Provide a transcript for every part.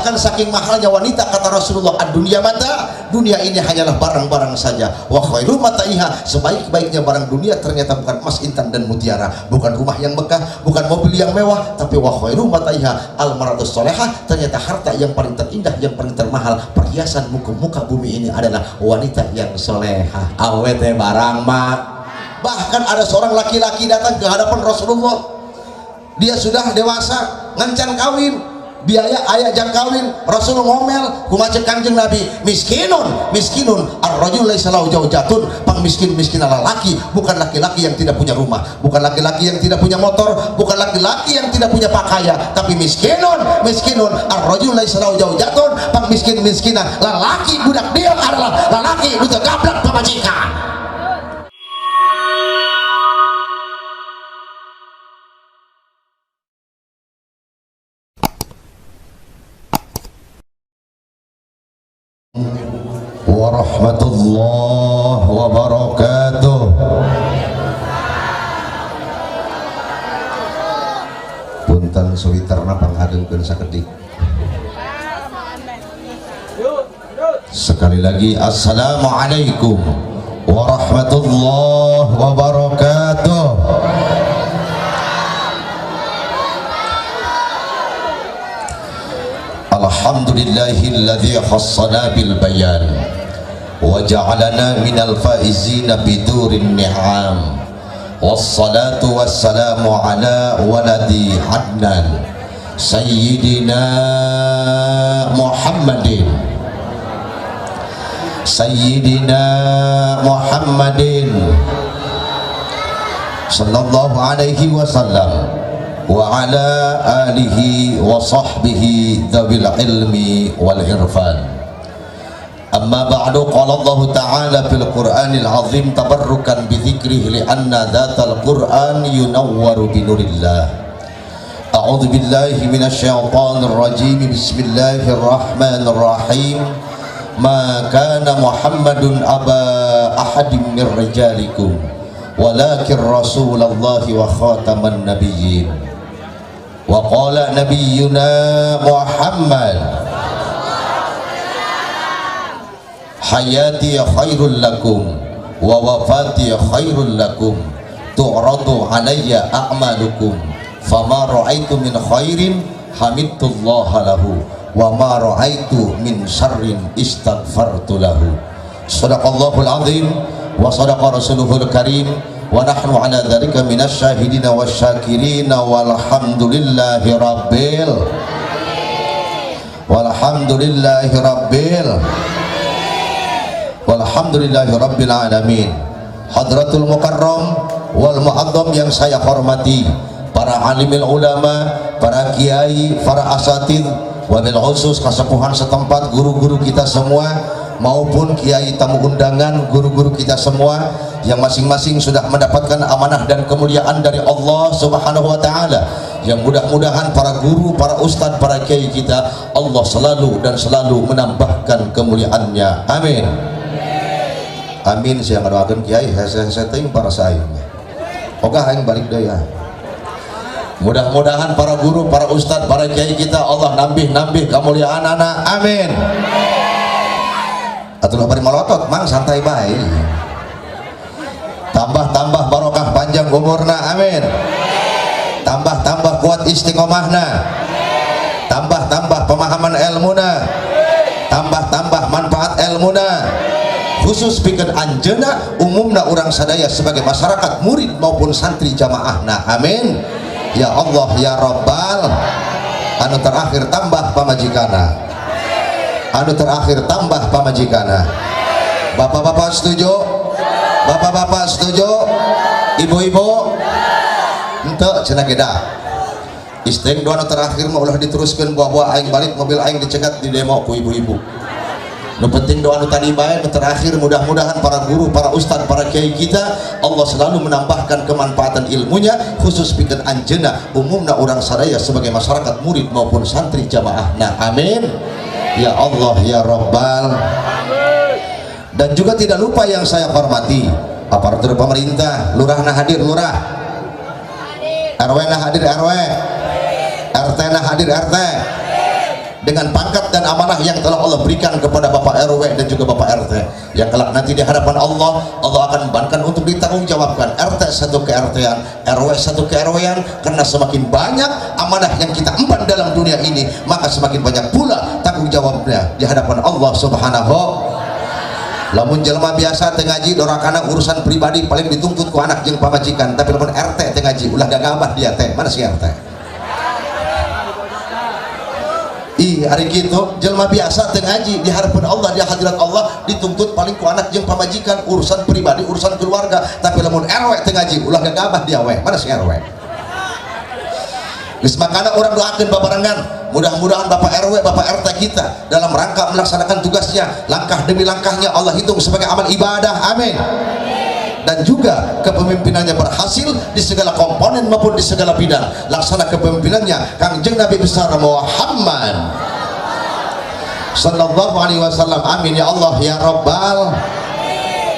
Bahkan saking mahalnya wanita, kata Rasulullah, ad-dunya mata, dunia ini hanyalah barang-barang saja. Wa khairu mataiha, sebaik-baiknya barang dunia ternyata bukan emas, intan dan mutiara, bukan rumah yang megah, bukan mobil yang mewah, tapi wa khairu mataiha al-maratus solehah, ternyata harta yang paling terindah, yang paling termahal, perhiasan muka-muka bumi ini adalah wanita yang solehah. Awete barang mak. Bahkan ada seorang laki-laki datang ke hadapan Rasulullah, dia sudah dewasa, ngancan kawin, biaya ayah jang kawin. Rasul ngomel, kumaha Kangjeng Nabi, miskinun miskinun ar-rajul laisa lahu zaujatun, pang miskin miskin laki, bukan laki-laki yang tidak punya rumah, bukan laki-laki yang tidak punya motor, bukan laki-laki yang tidak punya pakaian, tapi miskinun miskinun ar-rajul laisa lahu zaujatun, pang miskin miskinah lelaki budak dia adalah lelaki nu teu gablek pamajikan. Warahmatullahi wabarakatuh. Punten sawiterna panghadeungkeun sakedik. Sekali lagi, assalamualaikum warahmatullahi wabarakatuh. Alhamdulillahilladzi khassana bil bayan wa ja'alana minal faizina bidurin ni'am. Wassalatu wassalamu ala waladi Adnan Sayyidina Muhammadin, Sayyidina Muhammadin sallallahu alaihi wasallam wa ala alihi wa sahbihi dzawil ilmi wal irfan. Amma ba'du, qala Allah ta'ala fil Qur'anil azim tabarrukan bi dzikrihi li anna dzatal Qur'an yunawwaru bi nurillah. A'udzu billahi minasy syaithanir rajim. Bismillahirrahmanirrahim. Ma kana Muhammadun aba ahadim mir rijalikum walakin Rasulullahi wa khataman nabiyyin. Wa qala nabiyyuna Muhammad hayati khairul lakum wa wafati khairul lakum tu'radu alayya a'malukum fama ra'aitu min khairin hamidtullaha lahu wa ma ra'aitu min syarrin istaghfartu lahu. Sadaqallahul azim wa sadaqa rasuluhul karim wa nahnu ala dzalika minasy syahidina wasyakirin walhamdulillahi rabbil walhamdulillahi rabbil walhamdulillahi rabbil alamin. Hadratul mukarram wal mu'azzam yang saya hormati, para alimil ulama, para kiai, para asatid, wabil khusus kasepuhan setempat, guru-guru kita semua, maupun kiai tamu undangan, guru-guru kita semua yang masing-masing sudah mendapatkan amanah dan kemuliaan dari Allah Subhanahu wa taala, yang mudah-mudahan para guru, para ustadz, para kiai kita Allah selalu dan selalu menambahkan kemuliaannya. Amin. Amin. Saya ngadoakeun kiai hese-hese teuing para saing. Ogah aing balik deui ya. Mudah-mudahan para guru, para ustadz, para kiai kita Allah nambih-nambih kemuliaan anak. Amin. Atulah bari malotot mang santai bae. Tambah-tambah barokah panjang umurna. Amin. Tambah-tambah kuat istiqomahna. Tambah-tambah pemahaman ilmuna. Tambah-tambah manfaat ilmuna. Khusus pikeun anjeunna, umumna urang sadaya sebagai masyarakat murid maupun santri jamaahna. Amin. Ya Allah ya Rabbal. Anu terakhir tambah pamajikana. Anu terakhir tambah pamajikana. Bapak-bapak setuju? Bapak-bapak setuju? Ibu-ibu? Henteu cenah geda. Isteng doa anu terakhir mah ulah diteruskeun, buah-buah aing balik mobil aing dicegat di demo ku ibu-ibu. Nu penting doa nu tadi bae nu terakhir, mudah-mudahan para guru, para ustad, para kiai kita Allah selalu menambahkan kemanfaatan ilmunya khusus pikeun anjeunna, umumna urang sadaya sebagai masyarakat murid maupun santri jamaahna. Amin. Ya Allah ya Rabbal. Dan juga tidak lupa yang saya hormati aparatur pemerintah, lurah nah hadir lurah, RW nah hadir RW, RT nah hadir RT, dengan pangkat dan amanah yang telah Allah berikan kepada Bapak RW dan juga Bapak RT, yang kelak nanti di hadapan Allah, Allah akan bebankan untuk ditanggungjawabkan RT satu ke RT-an, RW satu ke RW-an, karena semakin banyak amanah yang kita emban dalam dunia ini, maka semakin banyak pula tanggung jawabnya di hadapan Allah Subhanahu. Lamun jelema biasa teu ngaji, dorakana urusan pribadi paling dituntut ku anak jeung pamajikan. Tapi lamun RT teu ngaji, ulah gagabah dia teh. Mana si RT? Ih, ari kitu jelema biasa teu ngaji, di hadapan Allah, di hadirat Allah dituntut paling ku anak jeung pamajikan, urusan pribadi, urusan keluarga. Tapi lamun RW teu ngaji, ulah gagabah dia we. Mana si RW? Geus, makana urang doakeun babarengan, mudah-mudahan Bapak RW, Bapak RT kita dalam rangka melaksanakan tugasnya, langkah demi langkahnya Allah hitung sebagai amal ibadah. Amin. Dan juga kepemimpinannya berhasil di segala komponen maupun di segala bidang, laksana kepemimpinannya Kangjeng Nabi besar Muhammad Sallallahu Alaihi Wasallam. Amin ya Allah ya Rabbal.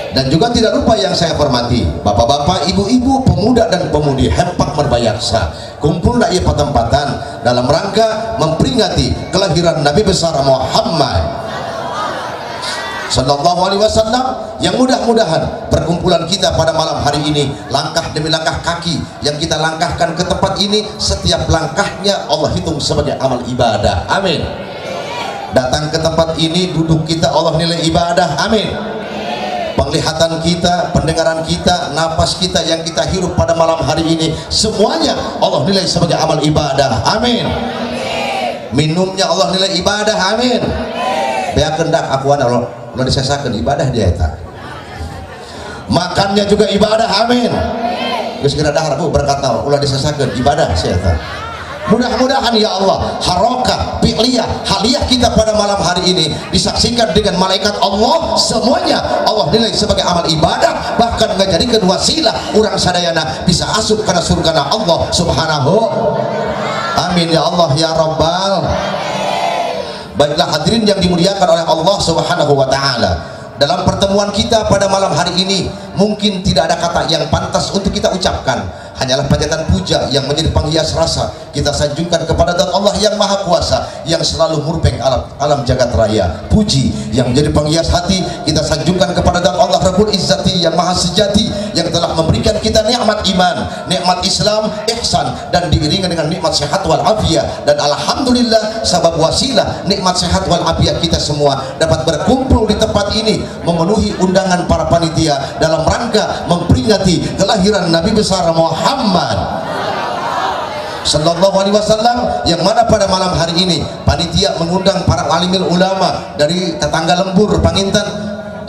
Dan juga tidak lupa yang saya hormati bapak-bapak, ibu-ibu, pemuda dan pemudi Hempak Merbayaksa, kumpul ieu patempatan dalam rangka memperingati kelahiran Nabi besar Muhammad Sallallahu Alaihi Wasallam, yang mudah-mudahan perkumpulan kita pada malam hari ini, langkah demi langkah kaki yang kita langkahkan ke tempat ini, setiap langkahnya Allah hitung sebagai amal ibadah. Amin. Datang ke tempat ini, duduk kita Allah nilai ibadah. Amin. Penglihatan kita, pendengaran kita, napas kita yang kita hirup pada malam hari ini, semuanya Allah nilai sebagai amal ibadah. Amin. Minumnya Allah nilai ibadah. Amin. Beakeun dak Aqua, Allah ulah disesakeun, ibadah dia eta. Makannya juga ibadah. Amin. Geus geura dahar, Bu, berkat ulah disesakeun, ibadah sia eta. Mudah-mudahan ya Allah, harokah, fi'liyah, haliyah kita pada malam hari ini disaksikan dengan malaikat Allah, semuanya Allah nilai sebagai amal ibadah, bahkan ngajadikeun wasilah urang sadayana bisa asup kana surgana Allah Subhanahu. Amin ya Allah ya Rabbal. Baiklah, hadirin yang dimuliakan oleh Allah Subhanahu wa taala. Dalam pertemuan kita pada malam hari ini mungkin tidak ada kata yang pantas untuk kita ucapkan. Hanyalah panjatan puja yang menjadi penghias rasa kita sanjungkan kepada Zat Allah yang Maha Kuasa yang selalu murbeng alam, alam jagat raya. Puji yang menjadi penghias hati kita sanjungkan kepada Zat Allah Rabbul Izzati yang Maha Sejati, yang telah memberikan kita nikmat iman, nikmat Islam, ihsan, dan diiringi dengan nikmat sehat wal afiat. Dan alhamdulillah, sabab wasilah nikmat sehat wal afiat kita semua dapat berkumpul di tempat ini memenuhi undangan para panitia dalam rangka memperingati kelahiran Nabi besar Muhammad Sallallahu Alaihi Wasallam, yang mana pada malam hari ini panitia mengundang para alimil ulama dari tetangga lembur panginten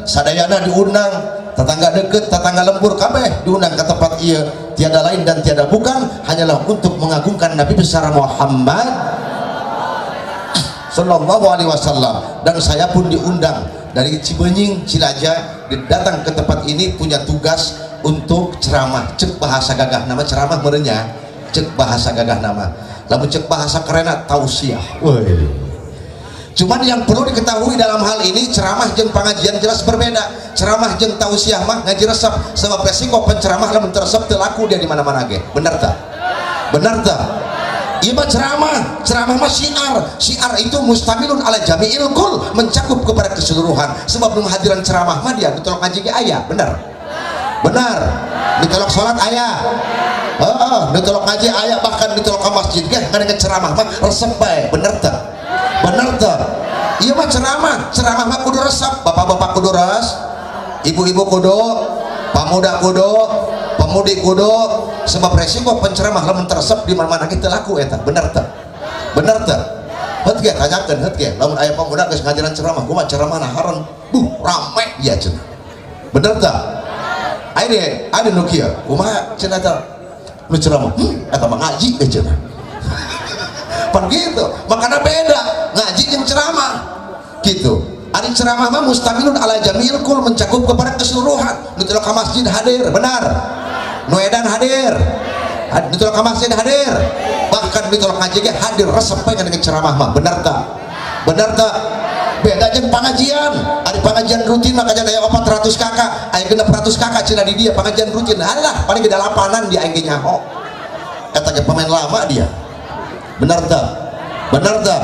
sadayana diundang, tetangga deket, tetangga lembur kabeh diundang ke tempat ieu, tiada lain dan tiada bukan hanyalah untuk mengagungkan Nabi besar Muhammad Sallallahu Alaihi Wasallam. Dan saya pun diundang dari Cibenying, Cilaja, datang ke tempat ini punya tugas untuk ceramah. Cek bahasa gagah nama ceramah merenya, cek bahasa gagah nama, lamun cek bahasa kerena tausiah. Woi, cuman yang perlu diketahui dalam hal ini, ceramah jeung pengajian jelas berbeda. Ceramah jeung tausiah mah ngaji resep, sebab resiko penceramah lamun teresep teu laku dia di mana-mana ge. Bener tak? Bener tak? Ieu mah ceramah, ceramah mah syiar. Syiar itu mustamilun ala jami'il kul, mencakup kepada keseluruhan. Sebab nu hadiran ceramah mah dia ditolak ngaji ge aya, bener? Benar. Ditolak salat aya. Heeh, ditolak ngaji aya, bahkan ditolak ke masjid ge kadang ceramah mah resep bae, bener teu? Bener teu? Ieu mah ceramah, ceramah mah kudu resep, bapak-bapak kudu res, ibu-ibu kudu, pamuda kudu, pemudi kudu, sebab resiko penceramah lamun teresep di mana-mana kita laku eta, bener teu? Bener teu? Heut ge tanyakeun, heut ge, lamun aya pemuda geus ngajaran ceramah, kumaha ceramah hareun, buh rame dia cenah. Bener teu? Aya ada nu kieu, kumaha cenah eta nu ceramah? Eta mah ngaji ge cenah. Pan gitu, makanya beda ngaji jeung ceramah gitu. Ari ceramah mah mustamilun ala jami'il kul, mencakup kepada keseluruhan. Nu ka masjid hadir, benar. Nu edan hadir, nu ka masjid hadir, bahkan nu ngaji ge hadir, resep bae dengan ceramah mah. Benar tak? Benar tak? Beda jeung pengajian. Ari pengajian rutin mah kajian aya 400 KK, aya 600 KK cenah di dia pengajian rutin. Alah, paling ge dalapanan dia, aing ge nyaho eta ge pemain lama dia. Benar tak? Benar tak?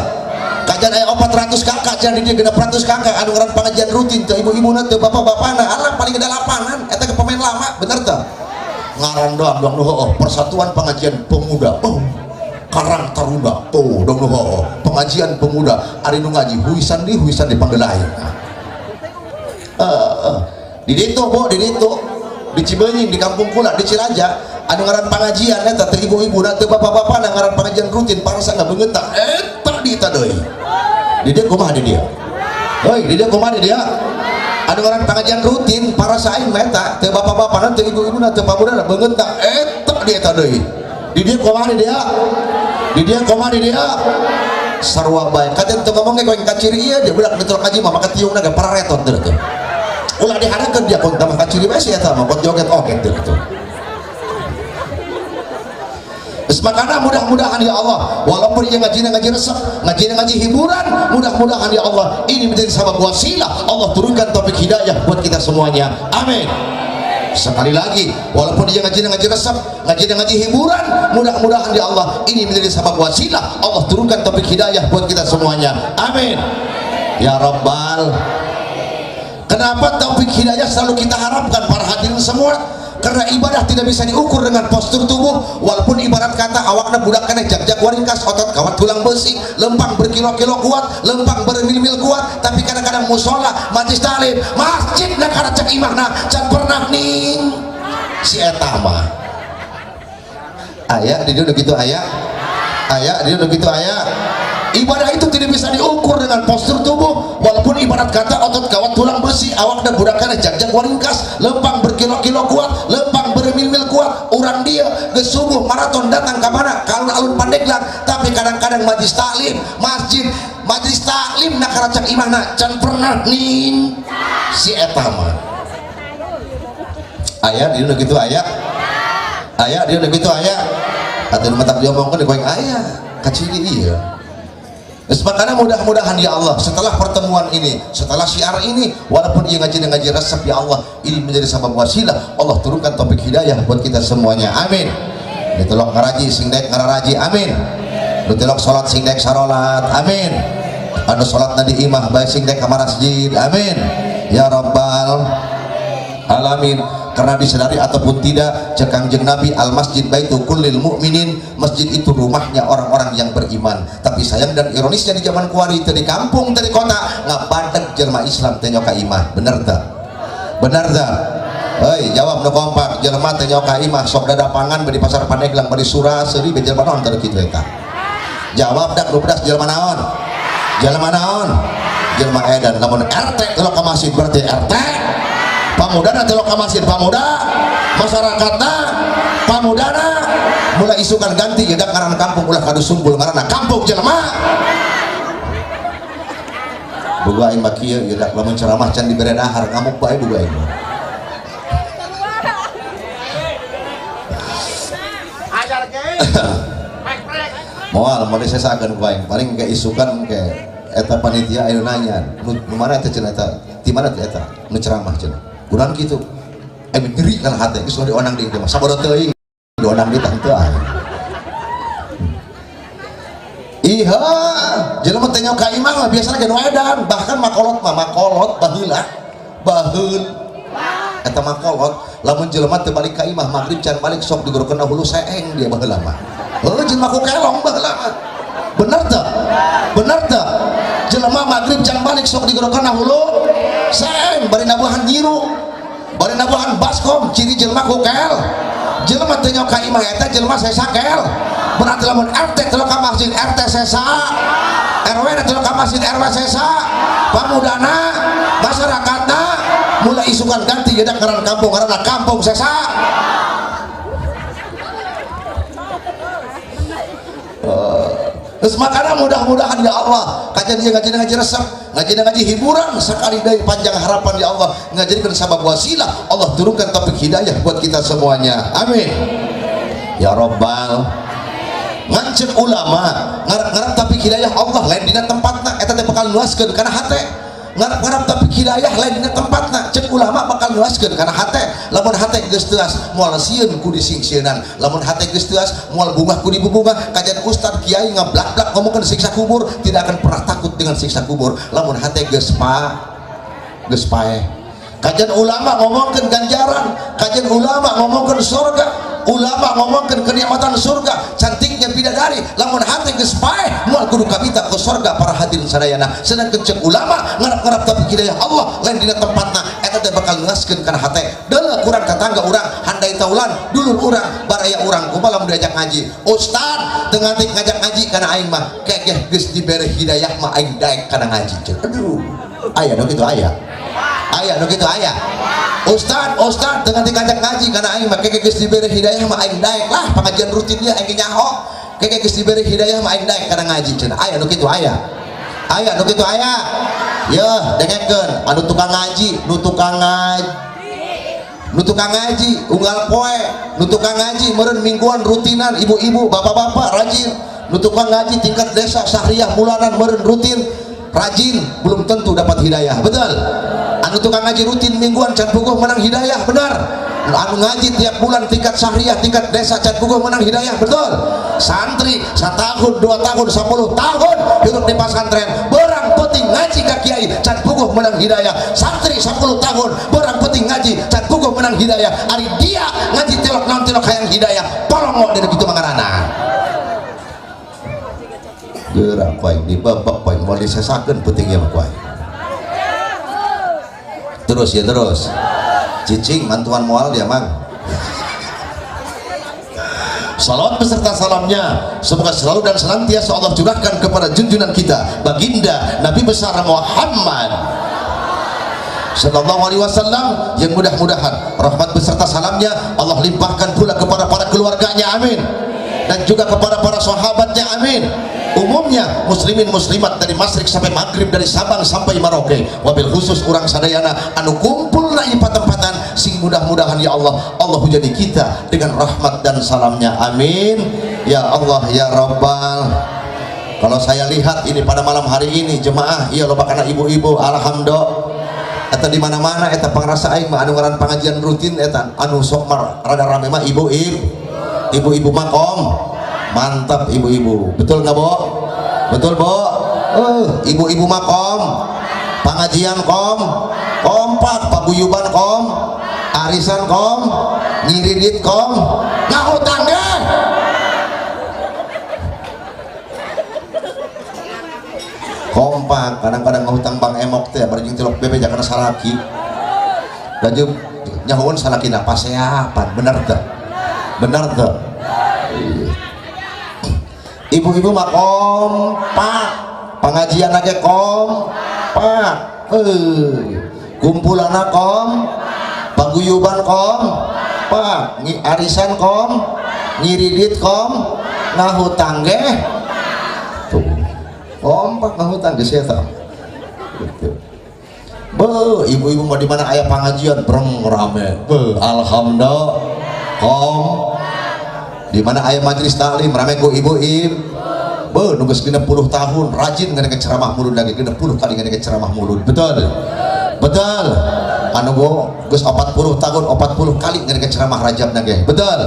Kajian aya 400 KK cenah di dieu, 600 KK anu ngaran pengajian rutin teu ibu-ibuna teu bapak-bapana, alah paling dalapanan eta ke pemain lama, bener teu? Ngaran doang dong nu heueuh, Persatuan Pengajian Pemuda. Oh, Karang Taruna. Oh, dong nu heueuh, pengajian pemuda, ari nu ngaji huisan di huisan di panggeulain. Di ditu, Bu, di ditu di Cibeunying, di Kampung Kula, di Ciraja, anu ngaran pengajian eta teu ibu-ibu teu bapak-bapak, ngaran pengajian rutin parasa ngabeungeut eta di eta deui. Di dieu kumaha di dieu? Heuy, di dieu kumaha di dieu? Anu ngaran pengajian rutin parasa aing mah eta teu bapak-bapak teu ibu-ibu teu pamuda beungeut eta di eta deui. Di dieu kumaha di dieu? Di dieu kumaha di dieu? Sarua bae. Kajen teu ngomong ge koeng kaciri ieu dia budak betul kaji mah maka tiungna ge pararetot teu tuh. Ulah dihadakeun dia kon tambah kaciri bae si eta mah kon joget oge teu tuh. Terus makanya mudah-mudahan ya Allah, walaupun dia ngaji ngaji resep, ngaji ngaji hiburan, mudah-mudahan ya Allah ini menjadi sabab wasilah Allah turunkan topik hidayah buat kita semuanya. Amin. Sekali lagi, walaupun dia ngaji ngaji resep, ngaji ngaji hiburan, mudah-mudahan ya Allah ini menjadi sabab wasilah Allah turunkan topik hidayah buat kita semuanya. Amin. Ya Rabbal. Kenapa taufik hidayah selalu kita harapkan para hadirin semua? Karena ibadah tidak bisa diukur dengan postur tubuh, walaupun ibarat kata awakna budak keneh jag-jag waringkas, otot kawat tulang besi, lempang berkilo-kilo kuat, lempang bermil-mil kuat, tapi kadang-kadang musola, majlis taklim, masjid na karacak imahna can pernah ning si eta mah. Aya di dieu gitu aya. Aya di dieu gitu aya. Ibadah itu tidak bisa diukur dengan postur tubuh, walaupun ibarat kata otot kawat tulang besi, awak dan budak keneh jag-jag waringkas, lempang berkilo-kilo kuat, lempang bermil-mil kuat, urang dia ke subuh maraton datang ke mana? Ke alun-alun Pandeglang, tapi kadang-kadang majlis taklim, masjid, majlis taklim nak karacak imahna can pernah ning si eta mah. Aya di dieu gitu aya. Aya di dieu gitu aya. Atuh nu matak diomongkeun di koeng aya, kaciri ieu. Terus makanya mudah-mudahan ya Allah setelah pertemuan ini, setelah syiar ini, walaupun ia ngaji ngaji resep ya Allah, ini menjadi sabab wasilah Allah turunkan topik hidayah buat kita semuanya. Amin. Ditolong ngaraji sing daek ngararaji. Amin. Ditolong salat sing daek sarolat. Amin. Anu salat di imah bae sing daek ka masjid. Amin. Ya Rabbal alamin. Karena disadari ataupun tidak, cek Kangjeng Nabi, al masjid baitu kullil mu'minin, masjid itu rumahnya orang-orang yang beriman. Tapi sayang dan ironisnya di zaman kuari teu di kampung teu di kota ngabadeg jelema Islam teu nyoka imah. Bener teu? Bener teu? Hei, jawab nu kompak, jelema teu nyoka imah sok dadapangan bari pasar Pandeglang bari surah seuri be jelema naon teu kitu eta? Jawab dak nu pedas jelema naon? Jelema naon? Jelema edan. Lamun RT kalau ka masjid berarti RT, pamudana telok ka masjid pamuda, masyarakatna pamudana, mulai isukan ganti ya ngaran kampung ulah kadu sumpul ngaranna kampung jelema. Boga aing mah kieu ieu dak lamun ceramah can dibere dahar ngamuk bae boga aing mah. Moal mau disesakeun ku aing paling ke isukan ke eta panitia anu nanya nu mana eta cenah eta di mana eta nu ceramah cenah kurang gitu nyeri kan hati geus dionang deui mah sabodo teuing dionang deui tah teu aing. Iha jelema teh nyoka imah mah biasana ge nu edan, bahkan makolot mah makolot baheula baheul eta makolot lamun jelema teu balik ka imah magrib can balik sok digorokeun hulu seeng dia baheula mah. Heuh jelema ku kelong baheula mah. Bener teu? Bener teu? Jelema magrib can balik sok digorokeun hulu seeng bari nabuhan nyiru bari nabuhan baskom, ciri jelema ku kel. Jelema teu nyoka imah eta jelema sesakel. Berarti lamun RT teu ka masjid RT sesa, RW teu ka masjid RW sesa, pamudana masyarakatna mulai isukan ganti jadi ngaran kampung ngaranna kampung sesa. Terus makanya mudah-mudahan ya Allah kajian dia ngaji ngaji resep, ngaji ngaji hiburan sekali dari panjang harapan ya Allah ngajadikeun sabab wasilah Allah turunkan topik hidayah buat kita semuanya. Amin. Ya Rabbal. Ngancek ulama ngarep-ngarep topik hidayah Allah lain dina tempatna eta teh bakal nuaskeun kana hate. Ngarep-ngarep topik hidayah lain dina tempatna cek Cek ulama bakal nuaskeun kana hate. Lamun hate geus teuas moal sieun ku disingsieunan, lamun hate geus teuas moal bungah ku dibubungah. Kajian ustad kiai ngablak-blak ngomongkeun siksa kubur, tidak akan pernah takut dengan siksa kubur lamun hate geus geus paeh. Kajian ulama ngomongkeun ganjaran, kajian ulama ngomongkeun surga, ulama ngomongkeun kenikmatan surga, cantiknya bidadari, lamun hate geus paeh moal kudu kabita ke surga para hadirin sadayana. Sedangkan cek ulama ngarap-ngarap tapi hidayah Allah lain dina tempatna, eta teh bakal ngelaskeun kana hate. Deuleu kurang tetangga urang, handai taulan dulur urang, baraya urang, kumaha lamun diajak ngaji? Ustad teu ngantik ngajak ngaji kana aing mah, kekeh geus dibere hidayah mah aing daek kana ngaji. Cek, aduh, aya nu kitu, aya, aya nu kitu, aya. Ustad, ustad dengan ngajak ngaji karena aing mah keke geus dibere hidayah mah aing daek lah pengajian rutinnya, aing nyaho keke geus dibere hidayah mah aing daek kana ngaji cenah. Aya nu kitu, aya, aya nu kitu, aya. Yeuh, dengekeun anu tukang ngaji, nu tukang ngaji, nu tukang ngaji unggal poe, nu tukang ngaji meureun mingguan rutinan, ibu-ibu, bapak-bapak rajin, nu tukang ngaji tingkat desa, syahriah, bulanan meureun rutin rajin, belum tentu dapat hidayah. Betul? Anu tukang ngaji rutin mingguan can puguh menang hidayah. Benar? Anu ngaji tiap bulan tingkat syahriah, tingkat desa can puguh menang hidayah. Betul? Santri setahun, 2 tahun, 10 tahun hidup di pesantren, berang penting ngaji ka kiai can puguh menang hidayah. Santri 10 tahun berang penting ngaji can puguh menang hidayah. Ari dia ngaji tilok naon tilok hayang hidayah, polongo dari kitu mangarana. Gerak ku aing dibebek ku aing, moal disesakeun peuting ieu mah ku aing. Terus ya, terus cicing mantuan moal dia mang. Salawat beserta salamnya semoga selalu dan senantiasa Allah curahkan kepada junjungan kita baginda Nabi besar Muhammad Sallallahu Alaihi Wasallam, yang mudah-mudahan rahmat beserta salamnya Allah limpahkan pula kepada para keluarganya, amin, dan juga kepada para sahabatnya, amin, umumnya muslimin muslimat dari masyrik sampai maghrib, dari Sabang sampai Merauke, wabil khusus urang sadayana anu kumpul na ieu patempatan, sing mudah-mudahan ya Allah, Allah hujani kita dengan rahmat dan salamnya, amin ya Allah ya Rabbal. Kalau saya lihat ini pada malam hari ini jemaah iya loba kana ibu-ibu, alhamdulillah. Atau di mana-mana eta pangrasa aing mah anu ngaran pengajian rutin eta anu sok mar, rada rame mah ibu-ibu, ibu-ibu makom mantap ibu-ibu. Betul nggak, Bo? Betul, Bo? Ibu-ibu makom pengajian kom kompak, paguyuban kom, arisan kom, ngiridit kom, ngahutang deh kompak. Kadang-kadang ngahutang bang emok teh bari jeung tilok bebeja kana salaki, lanjut nyahoan salakina paseapan. Bener teh? Bener teh? Ibu-ibu mah kompak, pengajian lagi kompak, kumpulan kom, paguyuban kom pak, arisan kom, ngiridit kom, ngahutang ge tuh kompak, ngahutang ge sia gitu. Be, ibu-ibu mau di mana aya pengajian breng rame. Be, alhamdulillah kom. Di mana aya majelis taklim rame ku ibu-ibu. Be, nu geus 60 tahun rajin ngadengkeun ceramah mulud lagi 60 kali ngadengkeun ceramah mulud. Betul? Betul. Anu go geus 40 tahun 40 kali ngadengkeun ceramah rajab ge. Betul?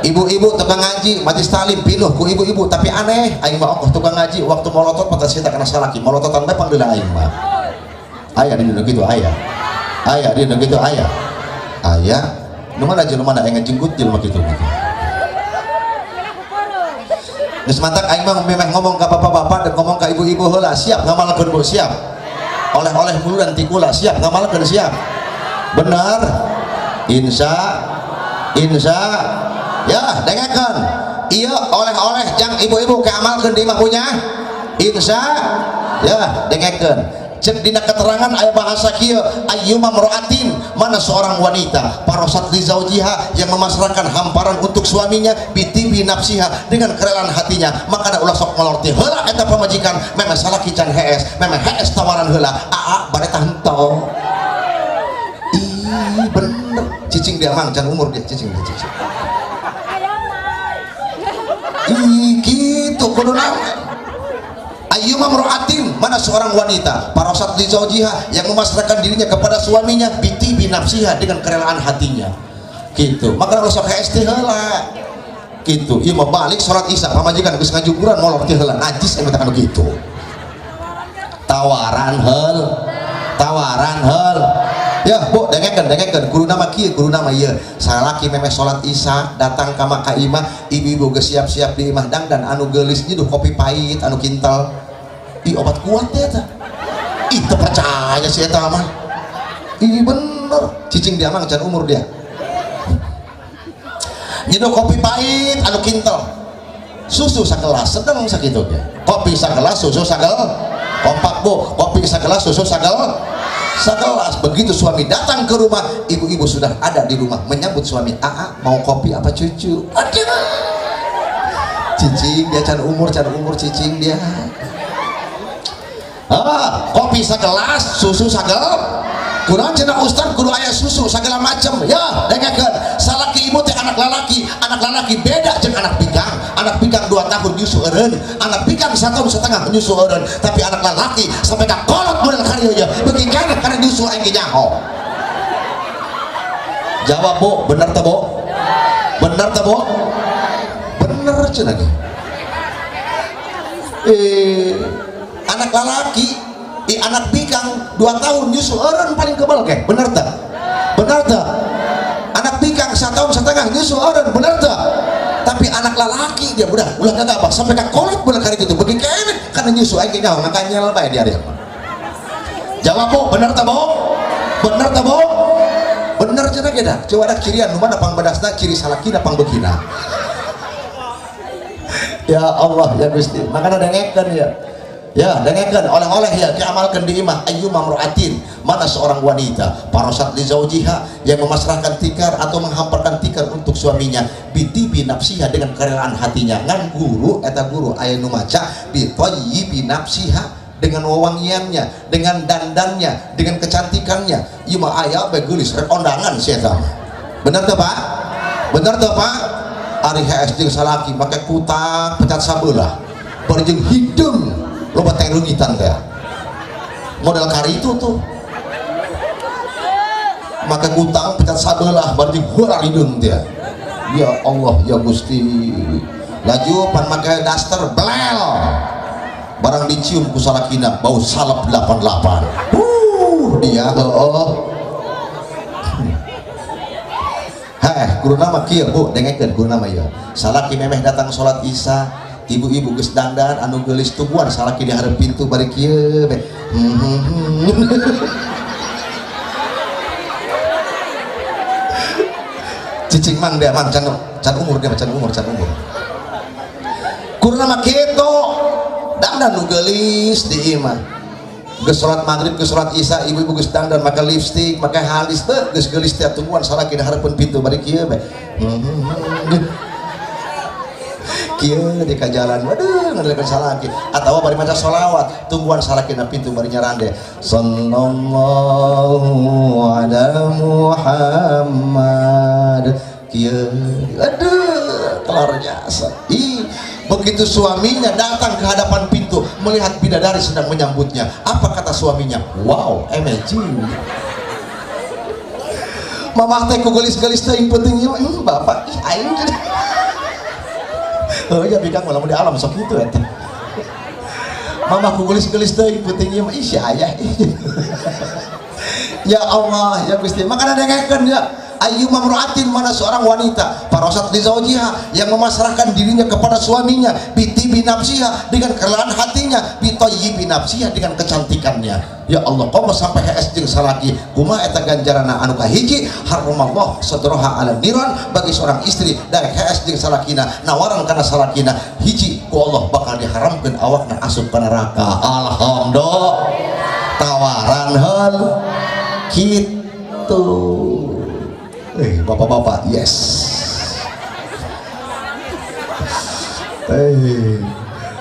Ibu-ibu tukang ngaji majelis taklim pinuh ku ibu-ibu, tapi aneh aing mah ongkoh tukang ngaji waktu molotot pantas kita kana salaki molototan bae pangdeula aing mah. Aya di nu kitu, aya, aya di nu kitu, aya, aya nu mana jelema mana aing ngejenggut jelema kitu gitu. Geus mantak aing mah memeh ngomong ka bapak-bapak dan ngomong ka ibu-ibu heula, siap ngamalkeun, Bu? Siap? Oleh-oleh muludan ti kula, siap ngamalkeun? Siap? Benar, insya insya ya. Dengarkan iya oleh-oleh jang ibu-ibu keamalkeun di imah punya insya ya. Dengarkan cek dina keterangan aya bahasa kieu, ayyuma mra'atin, mana seorang wanita, parosat li zaujiha, yang memasrahkan hamparan untuk suaminya, bitibi nafsiha, dengan kerelaan hatinya, maka ulah sok molorti heula eta pamajikan. Memang salaki can hees, memang hees tawaran heula aa bareta henteu. Ih, bener cicing dia mang, can umur dia cicing dia cicing. Ih, gitu kudu nama. Ayyuma mro'atin, mana seorang wanita, farasat li zaujiha, yang memasrahkan dirinya kepada suaminya, bithibi nafsiha, dengan kerelaan hatinya. Gitu. Maka kalau sok hees teh heula gitu. Ieu mah balik sholat Isya, pamajikan geus ngajuguran, molor teh heula, najis emang anu gitu. Tawaran heul, tawaran heul. Ya, Bu, dengekeun, dengekeun. Guru nama kieu, guru nama ieu. Salaki memeh sholat Isya datang ka ka imah, ibu-ibu geus siap-siap di imah, dangdan anu geulis, nyeduh kopi pahit anu kintal. Ih, obat kuat teh eta. Ih, teu percaya si eta mah. Ih, bener. Cicing dia mah, can umur dia. Nyeduh kopi pahit anu kintal. Susu sagelas, sedang sakitu ge. Kopi sagelas, susu sagelas. Kompak, Bu, kopi sagelas, susu sagelas, sagelas. Begitu suami datang ke rumah, ibu-ibu sudah ada di rumah menyambut suami. Aa, mau kopi apa cucu? Aduh, cicing dia, can umur, can umur, cicing dia. Ah, kopi sagelas, susu sagelas. Kurang cenah ustad, kudu aya susu segala macam. Ya, dengekeun, salaki ibu teh anak lalaki. Anak lalaki beda jeung anak bikang. Anak bikang 2 tahun nyusu eureun, anak bikang 1,5 tahun nyusu eureun, tapi anak lalaki sampai ka kolot model karya ya beuki keneh kana nyusu aing ge nyaho. Jawab, Bu, bener teh, Bu? Bener teh, Bu? Bener cenah ge. Eh, anak lalaki, i anak bikang 2 tahun nyusu eureun paling kebal ke, bener tak? Bener tak? Anak bikang 1,5 tahun nyusu eureun, bener tak? Tapi anak lalaki dia udah ulah kagak apa sampai ka kolot bener kali itu beuki keneh kana nyusu aing ge nyaho, ngakanyel bae dia dia. Jawab, Bu, bener tak, Bu? Bener tak, Bu? Bener cenah ge dah. Coba ada cirian nu mana pangbedasna, ciri salakina pangbeukina. Ya Allah ya Gusti. Makana dengekeun ya. Ya, dengekeun oleh-oleh ya, diamalkan di imah. Ayyuma mro'atin, mana seorang wanita, farasat li zaujiha, yang memasrahkan tikar atau menghamparkan tikar untuk suaminya, bithibi nafsiha, dengan kerelaan hatinya. Ngan guru eta guru aya nu maca bi thayyibi nafsiha, dengan wewangiannya, dengan dandannya, dengan kecantikannya. Ieu mah aya bae geulis rek ondangan si eta mah. Bener teu, Pak? Bener teu, Pak? Ari hees jeung salaki make kutang pecat sabelah. Bari jeung hideung, loba teh reungitan teh. Model kari itu tuh. Make kutang pecat sabelah bari jeung heula hideung teh. Ya Allah ya Gusti. Laju pan make daster blel. Barang dicium ku salakina bau salep 88. Dia heuh. Heh, guru nama kieu, Bu, dengekeun guru nama ieu. Salaki memeh datang sholat Isya, ibu-ibu geus dangdan anu geulis, tungguan salaki di hareup pintu bari kieu be. Cicing mang dia mang, can can umur dia, can umur, can umur. Guru nama kitu, dangdan nu geulis di imah. Geus salat maghrib, geus salat Isya, ibu-ibu geus dangdan, make lipstick, make halis teh, geus geulis teh, tungguan salaki di hareupeun pintu bari kieu be. Kieu di ka jalan, waduh, ngadelekeun salaki atawa bari maca sholawat, tungguan salaki na pintu bari nyarande sallallahu ala Muhammad. Kieu, aduh, kelar jasa. Ih, begitu suaminya datang ke hadapan pintu melihat bidadari sedang menyambutnya, apa kata suaminya? Wow, amazing. Mamah teh ku geulis-geulis teh yang penting ieu bapak ih aing. Oh ya, bikang malah di alam sok kitu eta. Mamah ku geulis-geulis teh yang penting ieu mah ih si ayah. Ya Allah ya Gusti, makana dengekeun ya. Ayyuma mra'atin, mana seorang wanita, farasat li zaujiha, yang memasrahkan dirinya kepada suaminya, bithibi nafsiha, dengan kerelaan hatinya, bitayyibi nafsiha, dengan kecantikannya. Ya Allah, komo sampai hees jeung salaki, kumaha eta ganjaranna? Anu kahiji, haramallah sadraha ala niran. Bagi seorang istri dari hees jeung salakina, nawaran kana salakina, hiji, ku Allah bakal diharamkeun awakna asup ka neraka. Alhamdulillah. Tawaran heul kitu. Bapak-bapak, yes.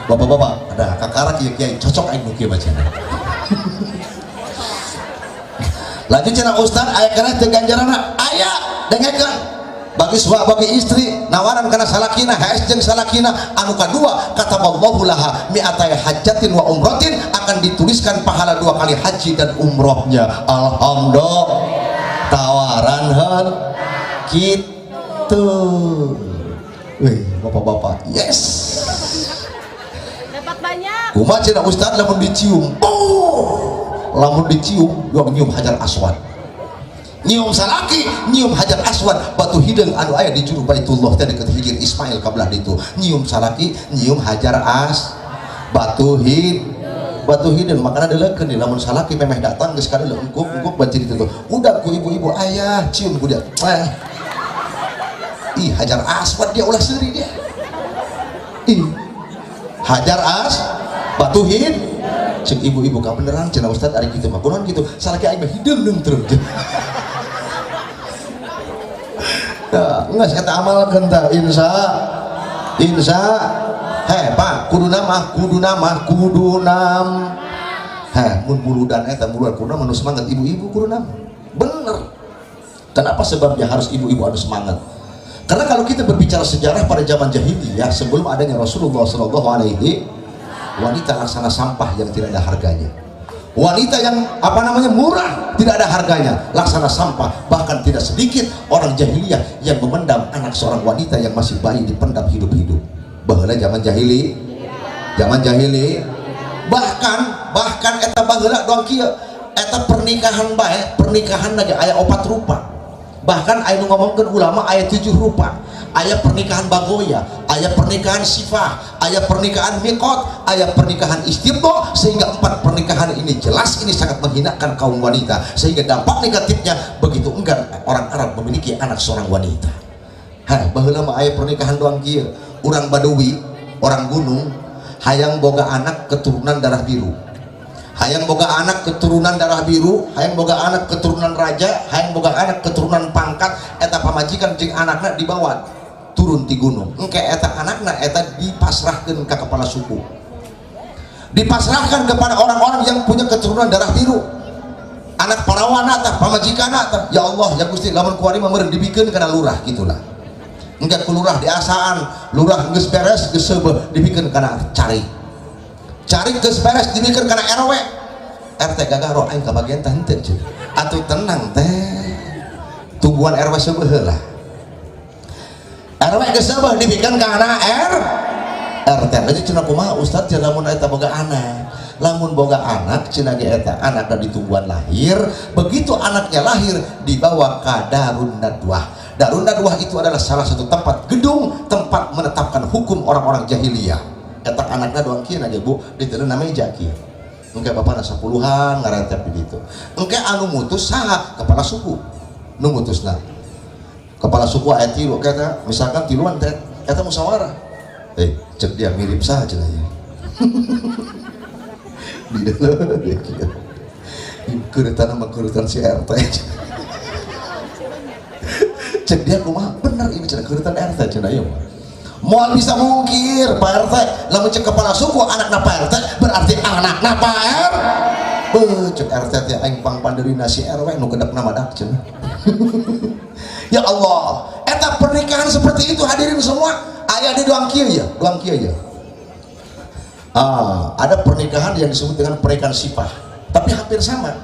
Bapak-bapak, ada kakarak ya kiai, cocok aing nu kieu bacana. Lanjut cenah ustad, aya kana teu ganjaranna? Aya, dengekeun. Bagi suami, bagi istri nawaran kana salakina, hees jeung salakina. Anu kadua, kataballahu laha mi'atai hajjatin wa umratin, akan dituliskan pahala dua kali haji dan umrohnya. Alhamdulillah, tawaran heun gitu. Wih, bapak-bapak, yes. Dapat banyak. Kumaha cenah, Ustaz, lamun dicium? Oh, lamun dicium doang nyium hajar aswad, nyium salaki nyium hajar aswad, batu hideung anu aya di juru Baitullah teh, deket Hijir Ismail ka belah ditu. Nyium salaki nyium hajar as batu hid batu hideung. Makana deuleukeun di lamun salaki memeh datang geus kadeuleu engkup engkup baca ditu tuh udah ku ibu-ibu ayah cium ku dia. Eh, ih, hajar aswad dia, ulah seuri dia. Ih, hajar as batu hid. Cek ibu-ibu, kabeneran cenah, Ustaz, ari kitu mah kunaon kitu salaki aing mah hideung deung terus. Ya, enggak saya amalkeun tah, insya insya. Heh, Pak, kudu nama, kudu nama, kudu nam. Heh, mun muludan eta muludan kudu nama nu semangat ibu-ibu, kudu nama bener. Kenapa sebabnya harus ibu-ibu anu semangat? Karena kalau kita berbicara sejarah pada zaman jahiliyah sebelum adanya Rasulullah Shallallahu Alaihi, wanita laksana sampah yang tidak ada harganya, wanita yang apa namanya murah, tidak ada harganya, laksana sampah. Bahkan tidak sedikit orang jahiliyah yang memendam anak seorang wanita yang masih bayi, dipendam hidup-hidup. Baheula zaman jahili, zaman jahili. Bahkan bahkan eta baheula doang kieu, eta pernikahan bae, pernikahan lagi aya opat rupa, bahkan aya nu ngomongkeun ulama aya tujuh rupa. Aya pernikahan bagoya, aya pernikahan sifah, aya pernikahan mikot, aya pernikahan istibdo. Sehingga empat pernikahan ini jelas ini sangat menghinakan kaum wanita, sehingga dampak negatifnya begitu enggan orang Arab memiliki anak seorang wanita. Hai, baheula mah aya pernikahan doang kieu. Urang Badui, orang gunung, hayang boga anak keturunan darah biru, hayang boga anak keturunan darah biru, hayang boga anak keturunan raja, hayang boga anak keturunan pangkat. Eta pamajikan jeung anakna dibawa turun di gunung. Engke eta anakna eta dipasrahkan ke kepala suku, dipasrahkan kepada orang-orang yang punya keturunan darah biru. Anak parawan tah, pamajikan tah, ya Allah ya Gusti, lamun kuari mah meureun dibikeun kana lurah gitulah. Engke ku lurah diasaan, lurah geus beres, geus seubeuh, dibikeun kana cari cari, geus beres dibikeun kana RW. RT gagaro, aing kabagian teh henteu ceuk. Atuh tenang teh, tungguan RW seubeuh heula. RW geus seubeuh, dibikeun kana R RT. Aja cenah. Kumaha, Ustaz, cenah, lamun eta boga anak? Lamun boga anak cenah ge, eta anakna ditungguan lahir. Begitu anaknya lahir dibawa ka Darun Nadwah. Darun Nadwah itu adalah salah satu tempat, gedung tempat menetapkan hukum orang-orang jahiliyah. Eta anakna doang kieu aja, Bu, diteuleuh meja kieu. Engke bapana sepuluhan ngarentep di ditu. Engke anu mutus saha? Kepala suku nu mutusna. Kepala suku aya tilu kata, misalkan tiluan teh eta musyawarah. Eh, cek dia mirip saha cenah ya di dalam dia kieu, keuretan sama keuretan si RT. Cek dia, kumaha, bener ini cenah, keuretan RT cenah. Ieu mah moal bisa mungkir Pak RT. Lamun cek kepala suku anakna Pak RT, berarti anakna Pak R. Beuh, cek RT teh aing pang pandeurina si RW nu kedepna madak cenah. Ya Allah, eta pernikahan seperti itu, hadirin semua, aya di doang kieu ya, doang kieu ya. Ah, ada pernikahan yang disebut dengan pernikahan sifah, tapi hampir sama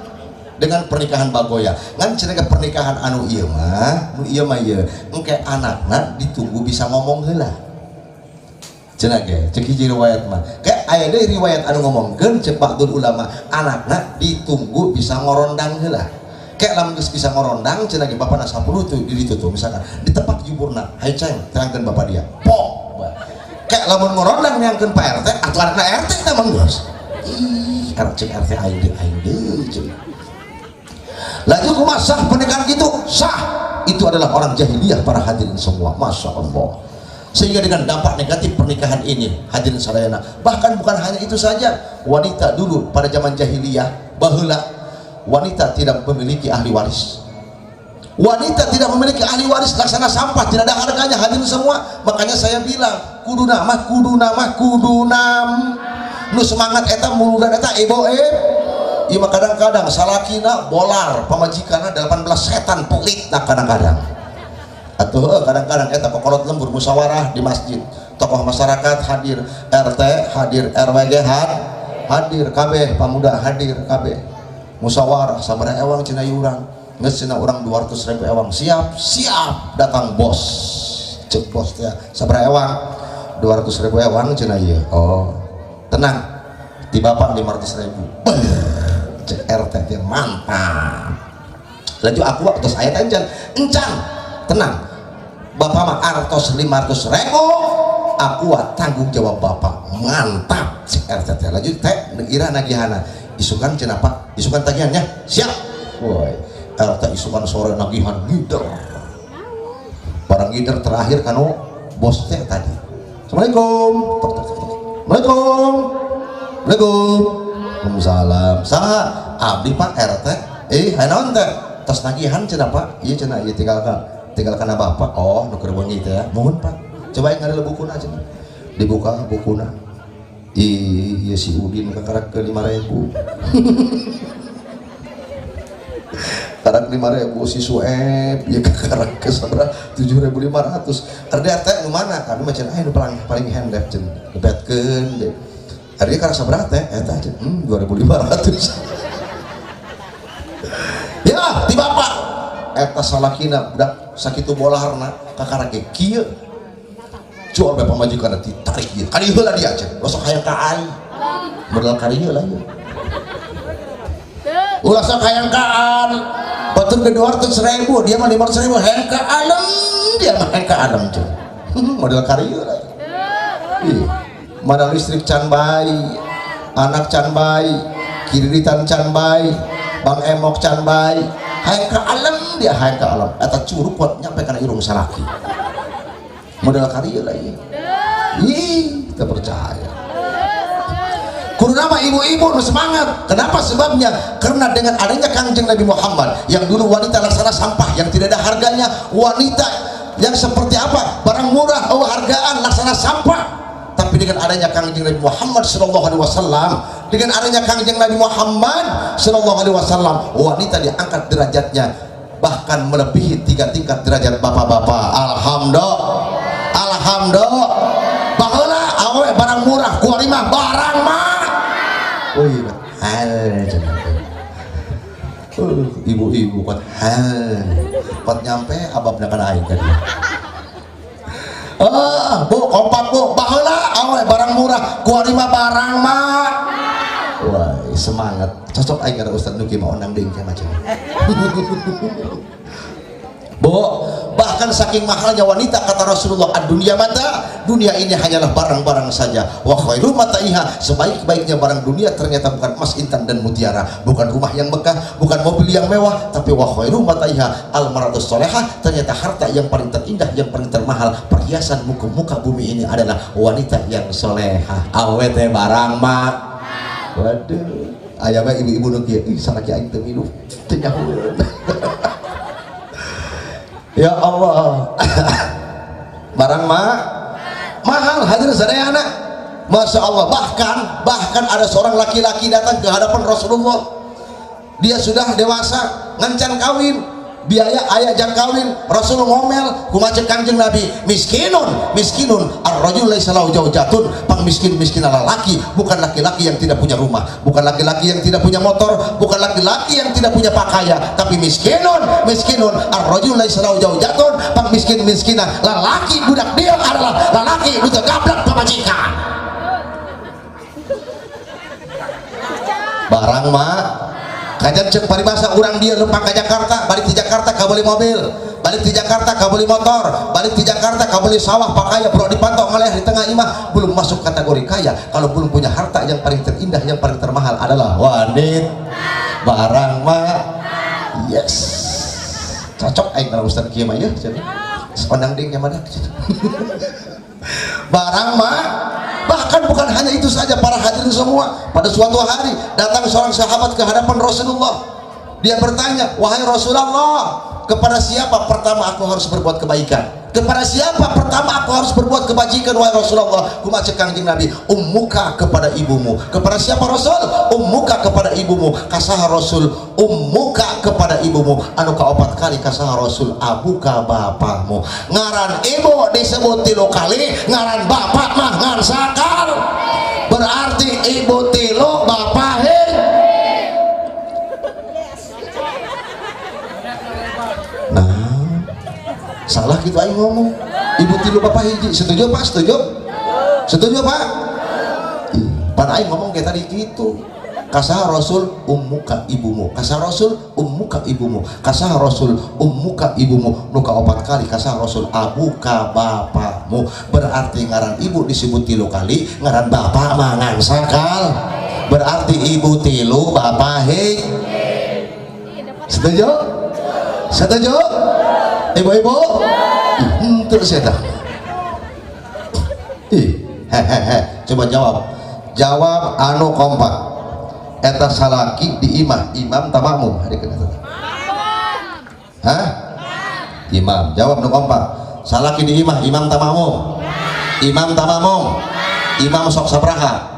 dengan pernikahan bagoya. Ngan cenah pernikahan anu ieu mah, nu ieu mah ieu engke anakna ditunggu bisa ngomong heula cenah ge, cek hiji riwayat mah. Kayak aya deui riwayat anu ngomongkeun, cek ba'dul ulama, anakna ditunggu bisa ngorondang heula. Kayak lamun geus bisa ngorondang cenah ge, bapana 10 tuh di ditu tuh, misalkan ditepak juburna, "Hai ceng, terangkeun bapak dia." Pok kayak lamun ngorondang neangkeun Pak RT atau anakna RT teh mah geus. Ih, cek RT, aing deui, aing deui cenah. Laju kumaha, sah pernikahan gitu? Sah. Itu adalah orang jahiliyah, para hadirin semua. Masya Allah. Sehingga dengan dampak negatif pernikahan ini, hadirin sadayana, bahkan bukan hanya itu saja, wanita dulu pada zaman jahiliyah baheula, wanita tidak memiliki ahli waris. Wanita tidak memiliki ahli waris, laksana sampah, tidak ada harganya, hadirin semua. Makanya saya bilang kudu nama, kudu nama, kudu nam nu semangat eta muludan eta ibu. Eh, iya, kadang-kadang salakina bolar, pamajikanna 18 setan pelit. Nah, kadang-kadang Atuh kadang-kadang eta kokolot lembur musyawarah di masjid, tokoh masyarakat hadir, RT hadir, RWG hadir, kabeh pemuda hadir kabeh. Musyawarah sabaraha ewang cenah urang, geus cenah urang 200 ribu ewang, siap siap. Datang bos, cek bos teh sabaraha ewang, 200 ribu ewang cenah ieu. Oh tenang, di bapak 500 ribu. Cek RT teh mantap. Laju aku waktu saya encan encan, tenang bapak mah artos 500 ribu aku tanggung jawab bapak. Mantap cek RT teh. Laju teh ira nagihana isukan cenah pak, isukan tagihannya siap. Woi RT isukan sore nagihan ngider, barang ngider terakhir kanu bos teh tadi. Assalamualaikum, tok tok tok tok. Assalamualaikum. Assalamualaikum. Waalaikumsalam. Saha? Abdi pak RT. Eh, hai naon teh? Tos nagihan cenah pak. Iya cenah, iya tinggal kana bapak. Oh, nu keur wengi teh ya. Mohon pak. Coba yang ada bukuna cenah. Dibuka bukuna. Ih, iya si Udin kakarak ke 5.000. Karak 5.000 si Sueb, ya kakarak ke sabaraha 7.500. Ada teh nu mana? Kami mah cenah nu paling paling handep cenah. Lebetkeun deh. Hari karak sabaraha teh? Eta cenah, 2.500. Ya, di bapak. Eta salakina budak sakitu bolarna kakarak ge kieu. Jual bae pamajikanna ditarik ieu. Kali heula dia cenah. Sok hayang ka aing. Modal kari heula ieu. Ulah sok hayang kaan. Batur ke 200 ribu, dia mah 500 ribu, hayang ka alem, dia mah hayang ka alem cenah. Modal kari heula. Ih, mana listrik can bae, anak can bae, kiriritan can bae, bang emok can bae, hayang ka alem dia hayang ka alem. Eta curug kuat nyampe kana irung salaki. Modal kari heula ieu. Ih, teu percaya. Kudu nama ibu-ibu nu semangat. Kenapa sebabnya? Karena dengan adanya Kangjeng Nabi Muhammad yang dulu wanita laksana sampah yang tidak ada harganya, wanita yang seperti apa? Barang murah, oh hargaan laksana sampah. Tapi dengan adanya Kangjeng Nabi Muhammad sallallahu alaihi wasallam, dengan adanya Kangjeng Nabi Muhammad sallallahu alaihi wasallam, wanita diangkat derajatnya bahkan melebihi 3 tingkat derajat bapak-bapak. Alhamdulillah. Alhamdulillah. Baheula awewe barang murah, kuari mah barang mah. Oh iya, hal ibu-ibu kuat hal kuat nyampe ababna kana aing tadi. Ah, bu kompak bu, baheula awewe barang murah, kuari mah barang mah. Wah, semangat. Cocok aing gara Ustaz Nuki mah onang deui macam. Bu, bahkan saking mahalnya wanita kata Rasulullah, ad-dunya mata, dunia ini hanyalah barang-barang saja. Wa khairu mataiha, sebaik-baiknya barang dunia ternyata bukan emas, intan dan mutiara, bukan rumah yang megah, bukan mobil yang mewah, tapi wa khairu mataiha al-maratus solehah, ternyata harta yang paling terindah, yang paling termahal, perhiasan muka-muka bumi ini adalah wanita yang solehah. Awete barang mah. Waduh, aya mah ibu-ibu nu kieu, ih salaki aing teu milu, teu nyahueun. Ya Allah. Barang mah mahal hadir sadayana. Masya Allah, bahkan ada seorang laki-laki datang ke hadapan Rasulullah. Dia sudah dewasa, ngancan kawin, biaya ayah jang kawin. Rasul ngomel, kumaha cek Kangjeng Nabi, miskinun, miskinun, ar-rajul laisa lahu zaujatun, pang miskin miskin laki, bukan laki-laki yang tidak punya rumah, bukan laki-laki yang tidak punya motor, bukan laki-laki yang tidak punya pakaian, tapi miskinun, miskinun, ar-rajul laisa lahu zaujatun, pang miskin miskinah, lelaki budak dia adalah lelaki nu teu gablek pamajikan. Barang mah kajian cek paribasa urang dia lempang ke Jakarta, balik di Jakarta kabeli mobil, balik di Jakarta kabeli motor, balik di Jakarta kabeli sawah pakaya bro dipantau ngeleh di tengah imah, belum masuk kategori kaya kalau belum punya harta yang paling terindah, yang paling termahal adalah wanita. Barang mah yes, cocok aing kalau Ustaz kieu mah ya, ondang ding yang mana. Barang mah. Bahkan bukan hanya itu saja para hadirin semua, pada suatu hari datang seorang sahabat ke hadapan Rasulullah. Dia bertanya, wahai Rasulullah, kepada siapa pertama aku harus berbuat kebaikan? Kepada siapa pertama aku harus berbuat kebajikan wahai Rasulullah? Kumaha cek Kangjeng Nabi, ummuka, kepada ibumu. Kepada siapa Rasul? Ummuka, kepada ibumu. Kasaha Rasul? Ummuka kepada ibumu. Anu kaopat kali kasaha Rasul? Abuka, bapakmu. Ngaran ibu disebut tilu kali, ngaran bapak mah ngan sakal. Berarti ibu tilu, bapak hiji. Nah, salah gitu aing ngomong. Ibu tilu, bapak hiji. Setuju, Pak? Setuju? Setuju, Pak? Ih, pan aing ngomong kayak tadi gitu. Kasaha Rasul? Ummuka, ibumu. Kasaha Rasul? Ummuka, ibumu. Kasaha Rasul? Ummuka, ibumu. Nu kaopat kali kasaha Rasul? Abuka, bapakmu. Berarti ngaran ibu disebut tilu kali, ngaran bapak mah ngan sakal. Berarti ibu tilu, bapak hiji. Setuju? Setuju? Ibu-ibu? Terus ya. Ih, hehehe. Coba jawab. Jawab anu kompak. Eta salaki di imah, imam ta makmum? Hah? Imam. Jawab nu kompak. Salaki di imah, imam ta makmum? Imam ta makmum? Imam sok sabaraha?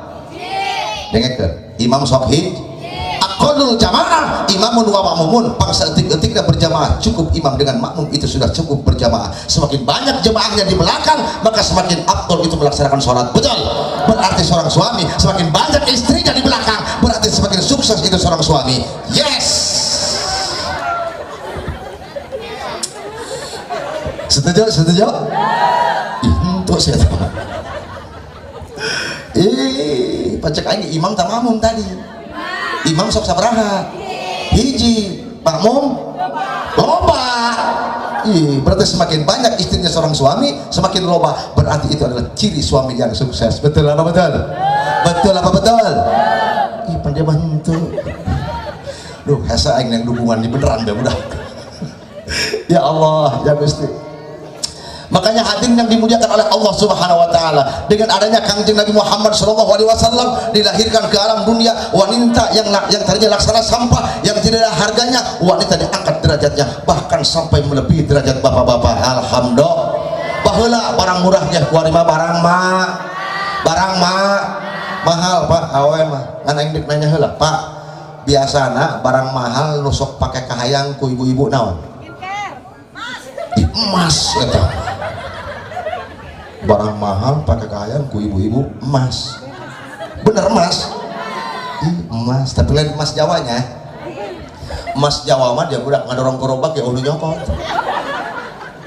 Dengekeun. Imam sok hiji. Aqallul jamaah imamun wa makmumun. Pangsa etik-etik dan berjamaah, cukup imam dengan makmum itu sudah cukup berjamaah. Semakin banyak jemaahnya di belakang, maka semakin afdol itu melaksanakan sholat. Betul? Berarti seorang suami semakin banyak istrinya di belakang, berarti semakin sukses itu seorang suami. Yes. Setuju? Setuju? Ih, untuk saya tahu. Ih, pacek aing imam tak makmum tadi. Imam sok sabaraha? Hiji. Makmum loba. Ih, berarti semakin banyak istrinya seorang suami, semakin loba. Berarti itu adalah ciri suami yang sukses. Betul apa betul? Betul apa betul? Ih, pandai bantu. Duh, hese aing yang dukungan di beneran deh udah. Ya Allah, ya Gusti. Makanya hadirin yang dimuliakan oleh Allah Subhanahu wa taala, dengan adanya Kangjeng Nabi Muhammad sallallahu alaihi wasallam dilahirkan ke alam dunia wanita yang tadinya laksana sampah yang tidak ada harganya, wanita diangkat derajatnya bahkan sampai melebihi derajat bapak-bapak. Alhamdulillah. Baheula barang murah ge kuari mah barang mah barang mah mahal, Pak. Awe mah ngan aing deuk nanya heula, Pak. Biasana barang mahal nu sok pake kahayang ku ibu-ibu naon? Emas eta. Barang mahal pakai kahayang ku ibu-ibu emas. Bener emas? Ih, emas, tapi lain emas Jawanya. Emas Jawa mah dia budak ngadorong gerobak ya ulu nyokot.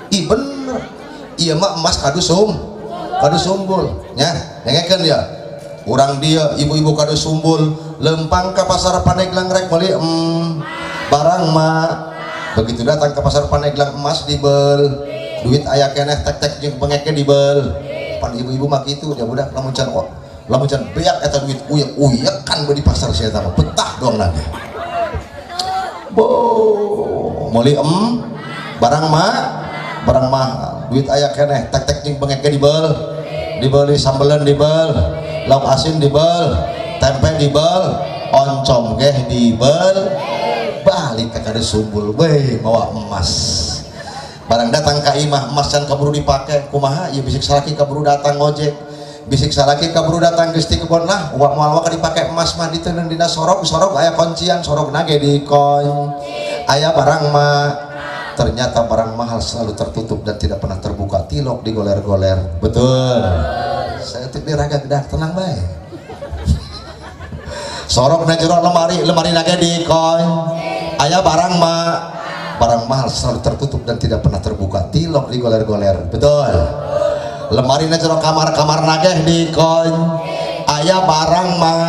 Ih, bener. Iya mah emas kadu sumbul nya, dengekeun ya. Urang dia ibu-ibu kadu sumbul lempang ke pasar Pandeglang rek meuli barang mah. Begitu datang ke pasar Pandeglang emas dibel, duit aya keneh, tek-tek jeung bengeknya dibel. Pan ibu-ibu mah kitu dia budak, lamun can oh, lamun can beak eta duit uyek-uyek kan di pasar sia mah betah doang nanti. Bo, meuli barang mah barang mahal, duit aya keneh, tek-tek jeung bengeknya dibel, dibeli sambelen dibel, lauk asin dibel, tempe dibel, oncom geh dibel. Balik ke kade sumbul weh mawa emas. Barang datang ka imah, emas can kaburu dipake. Kumaha ieu? Bisik salaki kaburu datang ngojek, bisik salaki kaburu datang geus ti kebon lah. Wa moal waka dipake emas mah, diteundeun dina sorog, sorog aya kuncian, sorog nage dikon aya barang mah. Ternyata barang mahal selalu tertutup dan tidak pernah terbuka, tilok digoler-goler. Betul? Saya tik diraga gedah tenang bae. Sorok na jero lemari, lemari nage dikon aya barang mah. Barang mahal selalu tertutup dan tidak pernah terbuka, tilok digoler-goler. Betul? Lemari na jero kamar, kamar nage dikon aya barang mah.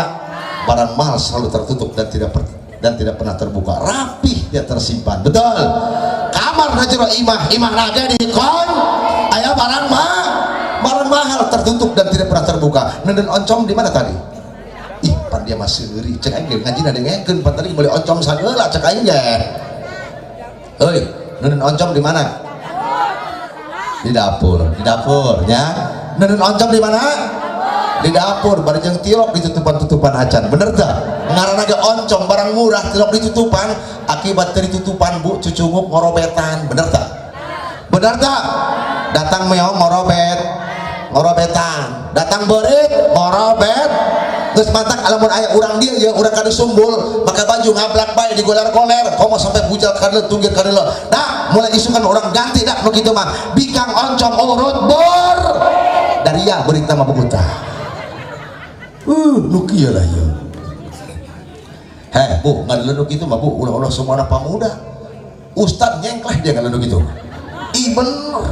Barang mahal selalu tertutup dan tidak pernah terbuka, rapih dia tersimpan. Betul? Kamar na jero imah, imah nage dikon aya barang mah. Barang mahal tertutup dan tidak pernah terbuka. Nenden oncom di mana tadi? Ih, pan dia masih seuri. Cek aing ge ngaji dengekeun, pan tadi meuli oncom sageula cek aing ge. Heuy, nenden oncom di mana? Di dapur, di dapur nya. Nenden oncom di mana? Di dapur, bari jeung tilok ditutupan-tutupan acan. Bener tah? Ngaranna ge oncom barang murah, tilok ditutupan, akibat teu ditutupan bu cucunguk ngorobetan. Bener tah? Bener tah? Datang meong ngorobet, ngorobetan. Datang beurit ngorobet. Geus matak lamun aya urang dieu ya, urang kadu sumbul, make baju ngablak bae digoler-goler, komo sampai bujal kadeuleu tunggir kadeuleu. Dah, mulai isukan urang ganti dah nu kitu mah. Bikang oncom urut bor. Daria berita mah bukuta. Nu kieu lah ieu. Heh, Bu, ngadeuleu nu kitu mah Bu, ulah-ulah semua pamuda. Ustad nyengkleh dia ngadeuleu nu kitu. Ih bener.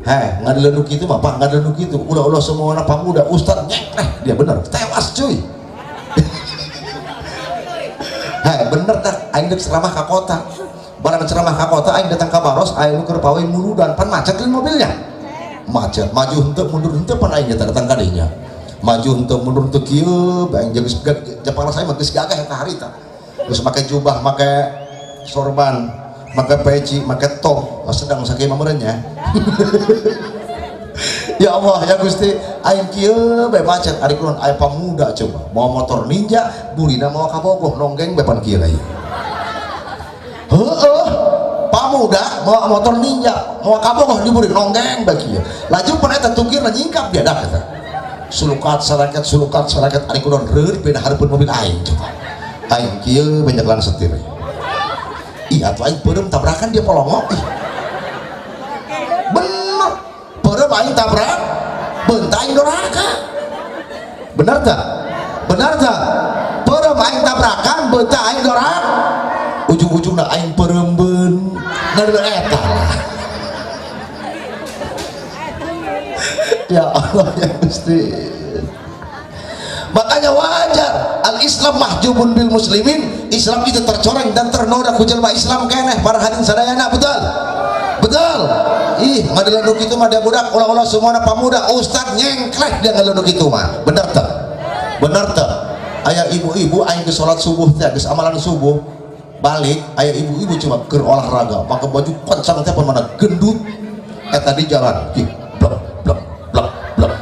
Heh, ngadeuleu nu kitu mah Pak, ngadeuleu nu kitu, ulah-ulah semua anak pamuda, ustad nyengkleh dia bener, tewas cuy. Heh, bener dah, aing deuk ceramah ka kota. Barang ceramah ka kota, aing datang ka Baros, aing nu keur pawe muludan, pan macet lain mobilnya. Macet, maju henteu mundur henteu pan aing datang ka dinya. Maju henteu mundur henteu kieu, aing geus japana saya mah geus gagah eta harita. Geus make jubah, make sorban, make peci, make top, sedang sakieu mah meureun nya. Ya Allah ya Gusti, aing kieu bae macet ari kulon aya pamuda coba, mawa motor Ninja, burina mawa kabogoh nonggeng bae pan kieu ieu. Heeh, pamuda mawa motor Ninja, mawa kabogoh di buri nonggeng bae kieu. Laju pan eta tungkirna nyingkap dia dah eta. Sulukat saraket sulukat saraket ari kulon reut beda hareupeun mobil aing coba. Aing kieu bae nyekelan setir. Ih atuh aing peureum tabrakan dia polongo ih. Bener. Peureum aing tabrak, beunta aing doraka. Bener tak? Bener tak? Peureum aing tabrakan, beunta aing doraka. Ujung-ujungna aing peureum beun. Ngadeuleu eta lah. Ya Allah ya Gusti. Makanya wajar al-Islam mahjubun bil muslimin, Islam itu tercoreng dan ternoda ku jelema Islam keneh para hadirin sadayana, betul? Betul. Ih, ngadeuleu nu kitu mah dia budak ulah-ulah semuana pamuda, ustad nyengkleh dia ngadeuleu nu kitu mah. Bener teu? Bener teu? Aya ibu-ibu aing geus salat subuh teh, geus amalan subuh, balik aya ibu-ibu cuma keur olahraga, make baju kencang teh mana gendut eta di jalan, ih blek blek blek blek.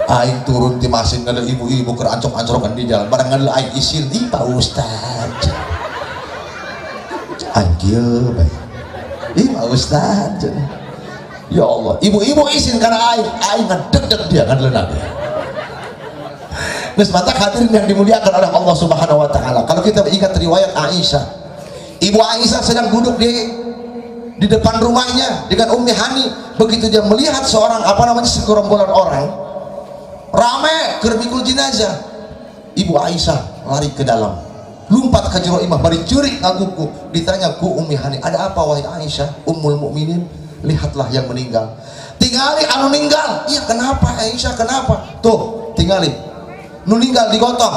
Aing turun di masin ada ibu-ibu keur ancok-ancrokan di jalan, barang ngadeuleu aing isin, ih Pak Ustad. Aing kieu bae. Ih Pak Ustad. Ya Allah, ibu-ibu isin karena aing, aing ngedeg-deg dia ngadeuleu dia. Geus mata hadirin yang dimuliakan oleh Allah Subhanahu wa taala. Kalau kita ingat riwayat Aisyah. Ibu Aisyah sedang duduk di depan rumahnya dengan Ummi Hani. Begitu dia melihat seorang segerombolan orang rame keur mikul jenazah. Ibu Aisyah lari ke dalam, lompat ke jero imah bari ceurik ngaguku. Ditanya ku Ummi Hani, "Ada apa wahai Aisyah, Ummul Mukminin?" Lihatlah yang meninggal. Tingali anu ninggal. Iya, kenapa Aisyah, kenapa? Tuh, tingali. Nu ninggal digotong.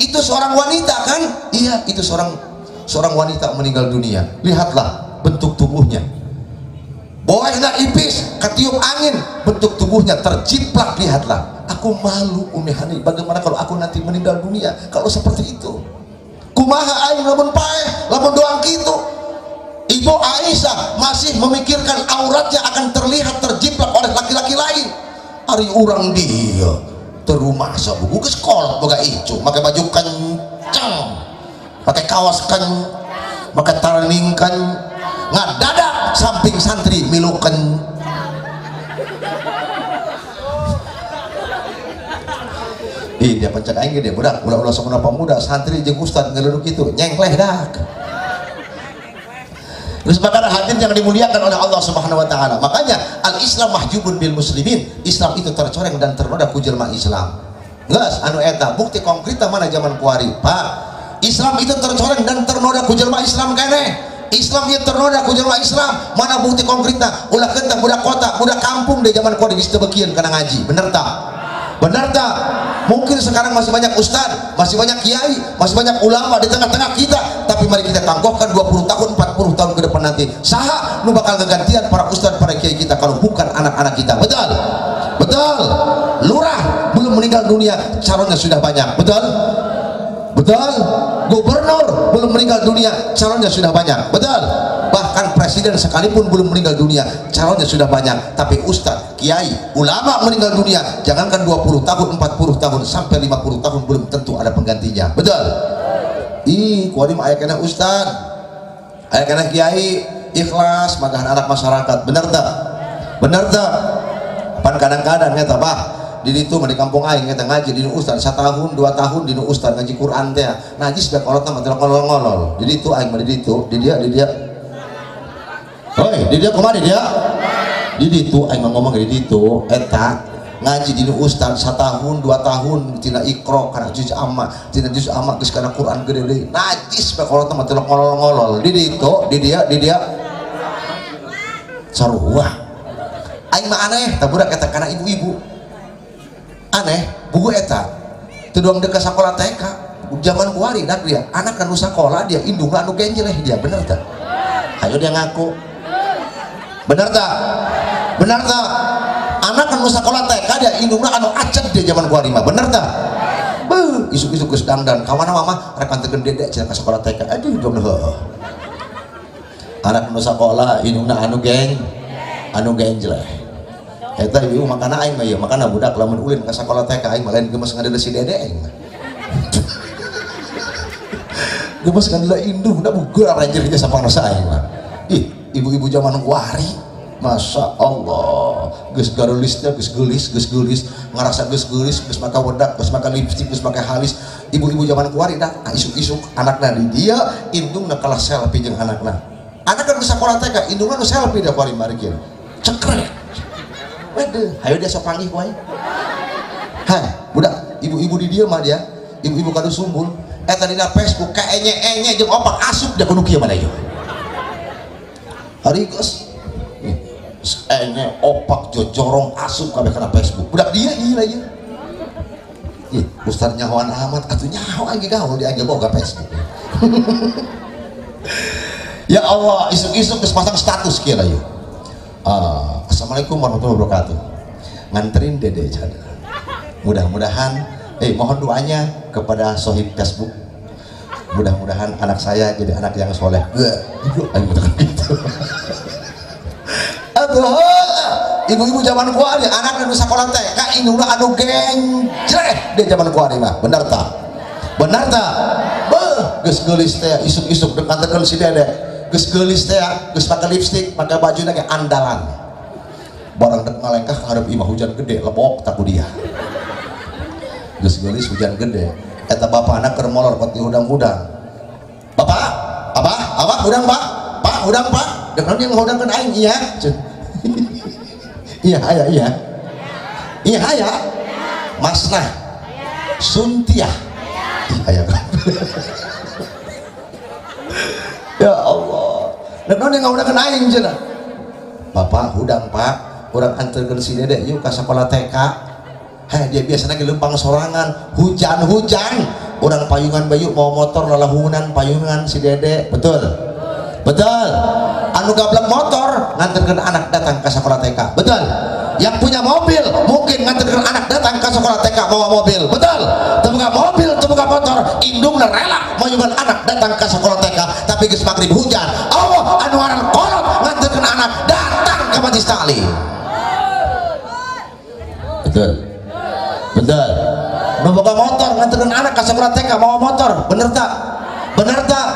Itu seorang wanita kan? Iya, itu seorang wanita meninggal dunia. Lihatlah bentuk tubuhnya. Boehna ipis, ketiup angin, bentuk tubuhnya terjiplak, lihatlah. Aku malu Umi Hani, bagaimana kalau aku nanti meninggal dunia kalau seperti itu? Kumaha aing lamun paeh, lamun doang kitu. Ibu Aisyah masih memikirkan auratnya akan terlihat terjiplak oleh laki-laki lain. Ari urang dia terumah sabuku geus kolot boga icu, make baju kencang, make kaos kan, make taraning kan, ngadadak samping santri milukeun. Ih dia pencet aing ge dia budak, ulah-ulah sauna pamuda santri jeung ustad ngeuleuh kitu, nyengkleh dak. Terus maka hadirin yang dimuliakan oleh Allah Subhanahu wa taala. Makanya al-Islam mahjubun bil muslimin. Islam itu tercoreng dan ternoda ku jelema Islam. Geus anu eta bukti konkretna mana zaman kuari, Pak. Islam itu tercoreng dan ternoda ku jelema Islam keneh. Islam ieu ternoda ku jelema Islam. Mana bukti konkretna? Ulah kentang budak kota, budak kampung di zaman kuari geus teu beukieun kana ngaji. Bener tak? Benar tak? Mungkin sekarang masih banyak ustad, masih banyak kiai, masih banyak ulama di tengah-tengah kita, tapi mari kita tangguhkan 20 tahun, 40 tahun ke depan nanti. Saha nu bakal ngegantian para ustad, para kiai kita kalau bukan anak-anak kita. Betul? Betul. Lurah belum meninggal dunia, calonnya sudah banyak. Betul? Betul. Gubernur belum meninggal dunia, calonnya sudah banyak. Betul. Bahkan presiden sekalipun belum meninggal dunia, calonnya sudah banyak. Tapi ustadz, kiai, ulama meninggal dunia, jangankan 20 tahun, 40 tahun, sampai 50 tahun belum tentu ada penggantinya. Betul? Ih, kuari mah aya keneh ustadz, aya keneh kiai, ikhlas magahan anak masyarakat. Benar tak? Benar tak? Pan kadang-kadang eta bah di ditu mah di kampung aing eta ngaji di ustad 1 tahun 2 tahun di ustad ngaji Quran teh najis bae kolotna mah, ngolol-ngolol di ditu. Aing mah di ditu, di dia, di dia. Hoi, di dia kumaha? Di dia, di ditu aing mah ngomong di ditu eta ngaji di ustad 1 tahun 2 tahun, tina Iqro kana juz amma, tina juz amma geus kana Quran gede deui, najis bae kolotna mah, ngolol-ngolol di ditu. Di dia, di dia sarua. Aing mah aneh tah budak eta kana ibu-ibu aneh buku eta teu doang dekat sekolah TK zaman kuari dak dia anak kan sekolah, dia indungna anu genjeleh dia. Bener tak? Ayo dia ngaku, bener tak? Bener tak? Anak kan sekolah TK, dia indungna anu acet dia zaman kuari mah. Bener tak? Beuh, isuk-isuk geus dangdan ka mana, Mama? Rek anterkeun Dedek cenah ka sekolah TK. Aduh, dong heuh. Anak nu sekolah indungna anu genjleh eta ibu. Makana aing mah ieu, makana budak lamun ulin ka sekolah TK, aing mah lain gemes ngadeuleu si Dede, aing mah gemes ngadeuleu indungna bugar anjir geus sapanosa aing mah. Ih, ibu-ibu zaman kuari, Masya Allah, geus garulis teh, geus geulis, geus geulis, ngarasa geus geulis, geus make wedak, geus make lipstick, geus make halis. Ibu-ibu zaman kuari dah isuk-isuk anakna di dia, indungna kalah selfie jeung anakna. Anak kan sekolah TK, indungna nu selfie dia kuari marikin cekrek. Waduh, hayo dia sok panggih ku aing. Hah, budak ibu-ibu di dia mah dia, ibu-ibu kadu sumbul eta dina Facebook ka enye-enye jeung opak asup dia kudu kieu mana ieu. Hari geus enye opak jojorong asup kabeh kana Facebook. Budak dia ieu lah ieu. Ih, ustaz nyahoan amat atuh, nyaho aing gaul di aing boga Facebook. Ya Allah, isuk-isuk geus pasang status kieu lah ieu. Assalamualaikum warahmatullahi wabarakatuh. Nganterin Dede cada. Mudah-mudahan, mohon doanya kepada sohib Facebook. Mudah-mudahan anak saya jadi anak yang soleh. Ayo gitu. Aduh, ibu-ibu zaman kuari anak nu sekolah TK indungna anu genjreh di zaman kuari mah. Benar tak? Benar tak? Beuh, geus geulis teh isuk-isuk dek nganterkeun si Dede. Geus geulis teh, geus pake lipstick, pake baju ge andalan. Barang dek ngalengkah ka hareup imah, hujan gede, lebok tak ku dia. Geus geulis, hujan gede. Eta bapak anak keur molor peti hudang-hudang. Bapak, abah, abah hudang, Pak. Pak, hudang, Pak. Dek naon yang ngahudangkeun aing? Iya. Iya, aya, iya. Iya, aya. Masnah. Suntiah. Ih, aya. Ya Allah. Dek naon yang ngahudangkeun aing cenah? Bapak hudang, Pak. Urang anterkeun si Dede yuk ka sekolah TK. Heh, dia biasa lagi lempang sorangan, hujan-hujan. Urang payungan bayu mau motor lalahunan payungan si Dede, betul? Betul. Anu gablek motor nganterkeun anak datang ke sekolah TK, betul? Yang punya mobil mungkin nganterkeun anak datang ke sekolah TK bawa mobil, betul? Teu boga mobil, teu boga motor, indungna rela mayungan anak datang ke sekolah TK, tapi geus maghrib hujan. Allah, anu ngaran kolot nganterkeun anak datang ke majlis taklim. Betul. Betul. Nu boga motor nganterkeun anak ke sekolah TK bawa motor, bener tak? Bener tak?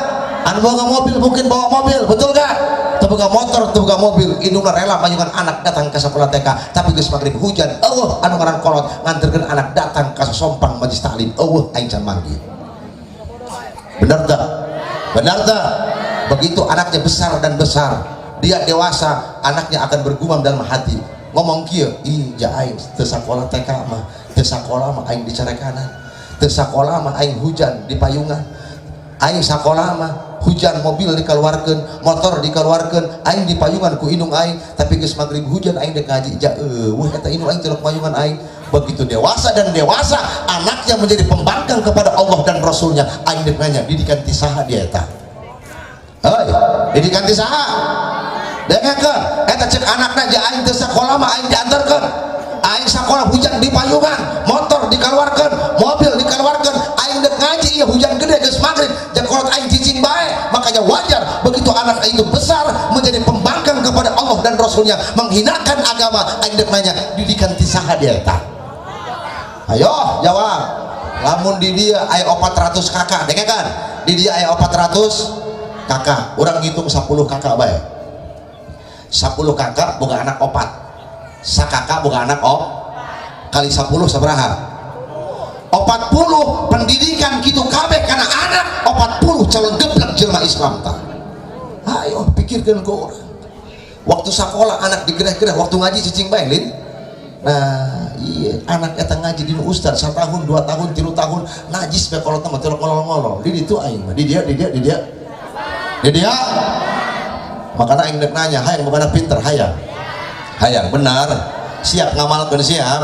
Anu boga mobil mungkin bawa mobil, betul gak? Teu boga motor, teu boga mobil, indungna rela mayungan anak datang ke sekolah TK, tapi geus maghrib hujan, eueuh anu ngaran kolot nganterkeun anak datang ka sompang majlis taklim, eueuh aing can manggih. Bener tak? Benar tak? Begitu anaknya besar dan besar, dia dewasa, anaknya akan bergumam dalam hati, ngomong kieu, ih ja aing teu sakola TK mah, teu sakola mah aing dicarekanan, teu sakola mah aing hujan di payungan, aing sakola mah hujan mobil dikeluarkan, motor dikeluarkan, aing di payungan ku indung aing, tapi geus maghrib hujan aing dek ngaji ja eueuh eta indung aing tilok payungan aing. Begitu dewasa dan dewasa, anaknya menjadi pembangkang kepada Allah dan Rasulnya, aing dek nanya, didikan ti saha dia eta? Hei, didikan ti saha? Dengarkeun, eta cek anakna, ja aing teu sakola mah aing diantarkeun, aing sakola hujan di payungan, motor dikeluarkan, mobil dikeluarkan, aing dek ngaji iya hujan gede geus maghrib, ja kolot aing cicing bae. Makanya wajar begitu anak itu besar menjadi pembangkang kepada Allah dan Rasulnya, menghinakan agama, aing dek nanya, didikan ti saha dia eta? Ayo jawab. Lamun di dia aya 400 KK, dengarkan, di dia aya 400 KK, urang ngitung 10 KK bae, 10 KK boga anak opat. Sakaka boga anak op kali 10 sabaraha? 40. Pendidikan gitu kabeh karena anak 40 calon geblek jelma Islam. Tah, ayo pikirkan ke orang. Waktu sekolah anak digereh-gereh, waktu ngaji cicing bae lin. Nah iya, anak eta ngaji di ustad 1 tahun, 2 tahun, 3 tahun, najis bae kolot mah, teu ngolol-ngolol. Di ditu aing mah, di dia, di dia, di dia, di dia. Makanya aing dek nanya, hayang bukan pinter? Hayang, hayang benar? Siap ngamalkeun? Siap.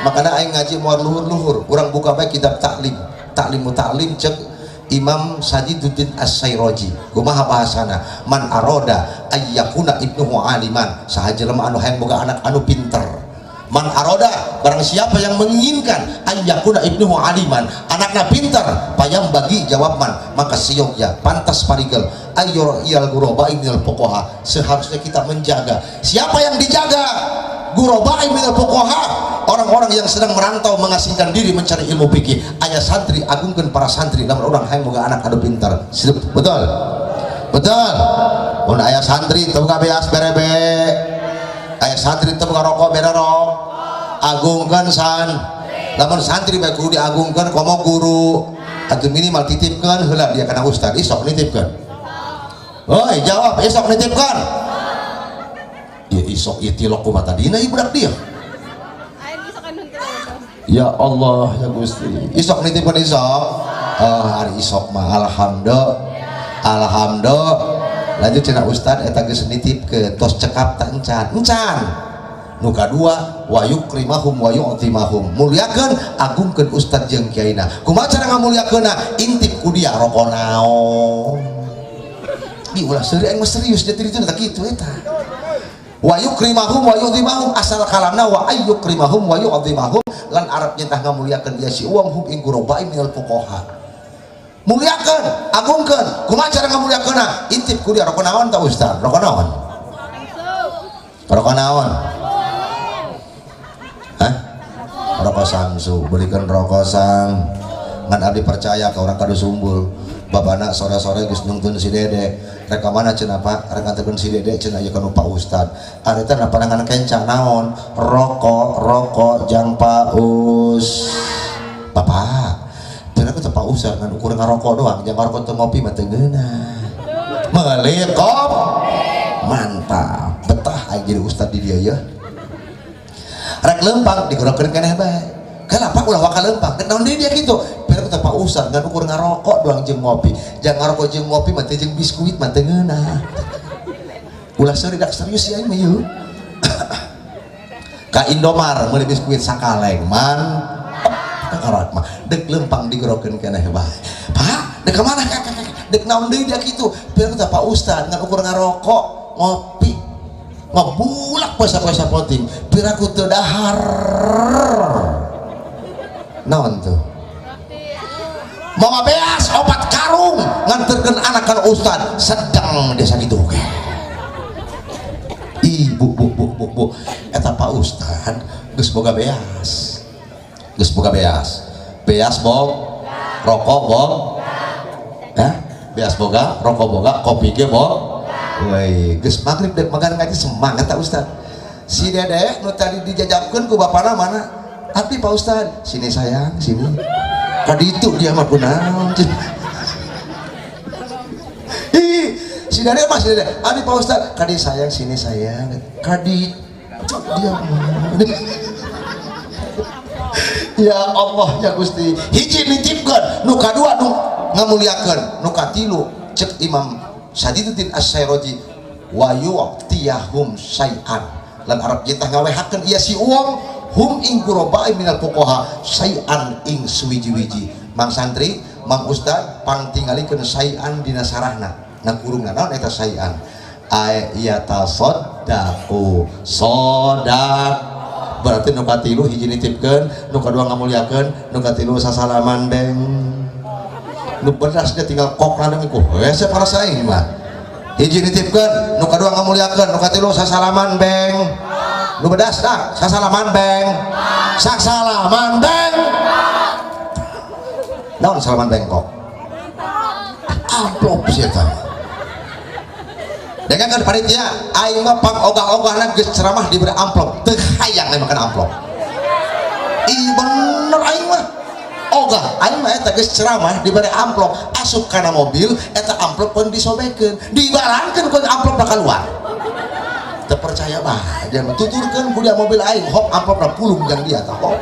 Makanya aing ngaji moal luhur-luhur. Urang buka bae kitab Taklim, Taklimu Taklim, cek Imam Sajiduddin As-Sairoji, kumaha bahasana? Man aroda ayyakuna ibnuhu aliman, saha jelema anu hayang boga anak anu pinter. Man aroda, barang siapa yang menginginkan, ayyakuna ibnuhu aliman, anaknya pinter, payam bagi jawab man, maka siyogya pantas parigel, ayo iyal guroba minal fuqoha, seharusnya kita menjaga. Siapa yang dijaga? Guroba minal fuqoha, orang-orang yang sedang merantau, mengasingkan diri mencari ilmu fikih. Ayah santri, agungkan para santri. Lamun orang hayang boga anak anu pintar. Betul, betul. Mun aya santri teu boga beas, berebe. Aya santri teu boga rokok, bererok. Agungkan san. Lamun santri bae kudu diagungkan, komo guru atau minimal titipkan heula dia kana ustad. Isok nitipkan? Oi, jawab, isok nitipkan? Ya isok ieu tilok kumaha tadina ieu budak dia. Ya Allah ya Gusti. Isok nitipkan, isok? Oh, hari isok mah alhamdulillah. Alhamdulillah. Lanjut, cenah ustad eta geus nitipkeun, tos cekap ta encan? Encan. Nu kadua, wa yukrimahum wa yu'timahum, muliakeun, agungkeun ustad jeung kiaina. Kumaha cara ngamuliakeunna? Intip ku dia rokok naon. Di ulah seuri, aing mah serius dia itu tak kitu eta. Wa yukrimahum wa yu'timahum, asal kalamna wa ayyukrimahum wa yu'timahum, lan arep nyentah ngamuliakeun dia si uang hum ing gurabai minal fuqaha. Muliakeun, agungkeun. Kumaha cara ngamuliakeunna? Intip ku dia rokok naon ta ustad, rokok naon, rokok naon? Hah? Rokok Samsu, belikan rokok Sam. Ngan abdi percaya ke orang kado sumbul. Babana sore-sore geus nungtun si Dede. Rek ka mana cenah, Pak? Rek nganterkeun si Dede cenah, ieu kanu Pak Ustad. Ari teh pandangan kenca naon? Rokok, rokok jang paus. Bapak, Pira teh Pak Ustad ngan ukur ngarokok doang, jang ngarokok teu ngopi mah teu ngeunah. Meuli kop. Mantap. Betah aing jadi ustad di dia ya. Rek lempang digerokeun keneh bae. Kenapa ulah waka lempang? Dek naon deui dia kitu? Pira teh Pak Ustad ngan ukur ngarokok doang jeung ngopi. Jang ngarokok jeung ngopi mah teu jeung biskuit mah teu ngeunah. Ulah seuri, dak serius ya aing mah yeuh. Ka Indomar meuli biskuit sakaleng, mantep kakarak mah. Dek lempang digerokeun keneh bae. Pak, dek kemana kak? Dek naon deui dia kitu? Pira teh Pak Ustad ngan ukur ngarokok, ngopi, ngebulak poe sapoting, piraku teu dahar naon tuh. Mau beas 4 karung nganterkeun anak kan ustad sedang desa gitu. Oke, ibu, bu, bu, bu, bu, eta Pak Ustad geus boga beas, geus boga beas, beas bog, rokok bog ya, beas boga, rokok boga, kopi ge bog. Woi, geus maghrib dek makan ngaji, semangat tak Ustad. Si Dede nu tadi dijajabkeun ku bapana mana? Abdi, Pak Ustad. Sini sayang, sini. Kadi itu dia mah kunaon. Ih, si Dede mah, si Dede. Abdi, Pak Ustad. Kadi sayang, sini sayang. Kadi itu dia mah. Ya Allah ya Gusti. Hiji nitipkeun, nu kadua nu ngamuliakeun, nu katilu cek Imam Sadiduddin As-Sairoji, wa yu'tiyahum syai'an, lan arep jentah ngawehakeun ieu si uang hum ing gurabai minal fuqaha syai'an ing suwiji-wiji. Mang santri, mang ustad, pang tingalikeun syai'an dina sarahna na kurungna naon eta syai'an? Ay yatasaddaqu, sodak. Berarti nu katilu, hiji nitipkeun, nu kadua ngamuliakeun, nu katilu sasalaman beng. Nu beras dia tinggal kok ladang iku hese para saing mah. Hiji nitipkeun, nu kadua ngamuliakeun, nu katilu sasalaman beng. Nu bedas dah sasalaman beng, sasalaman beng. Naon salaman bengkok? Amplop sih eta. Dengan kan panitia, aing mah pang ogah-ogahna geus ceramah diberi amplop, teu hayang aing makan amplop. Ih, bener aing mah. Ogah aing mah eta geus ceramah diberi amplop, asup kana mobil, eta amplop pun disobekeun, dibarangkeun ku amplop keluar. Teu percaya mah, dia mah tuturkeun ku dia mobil aing, hop amplopna pulung jang dia tah hop.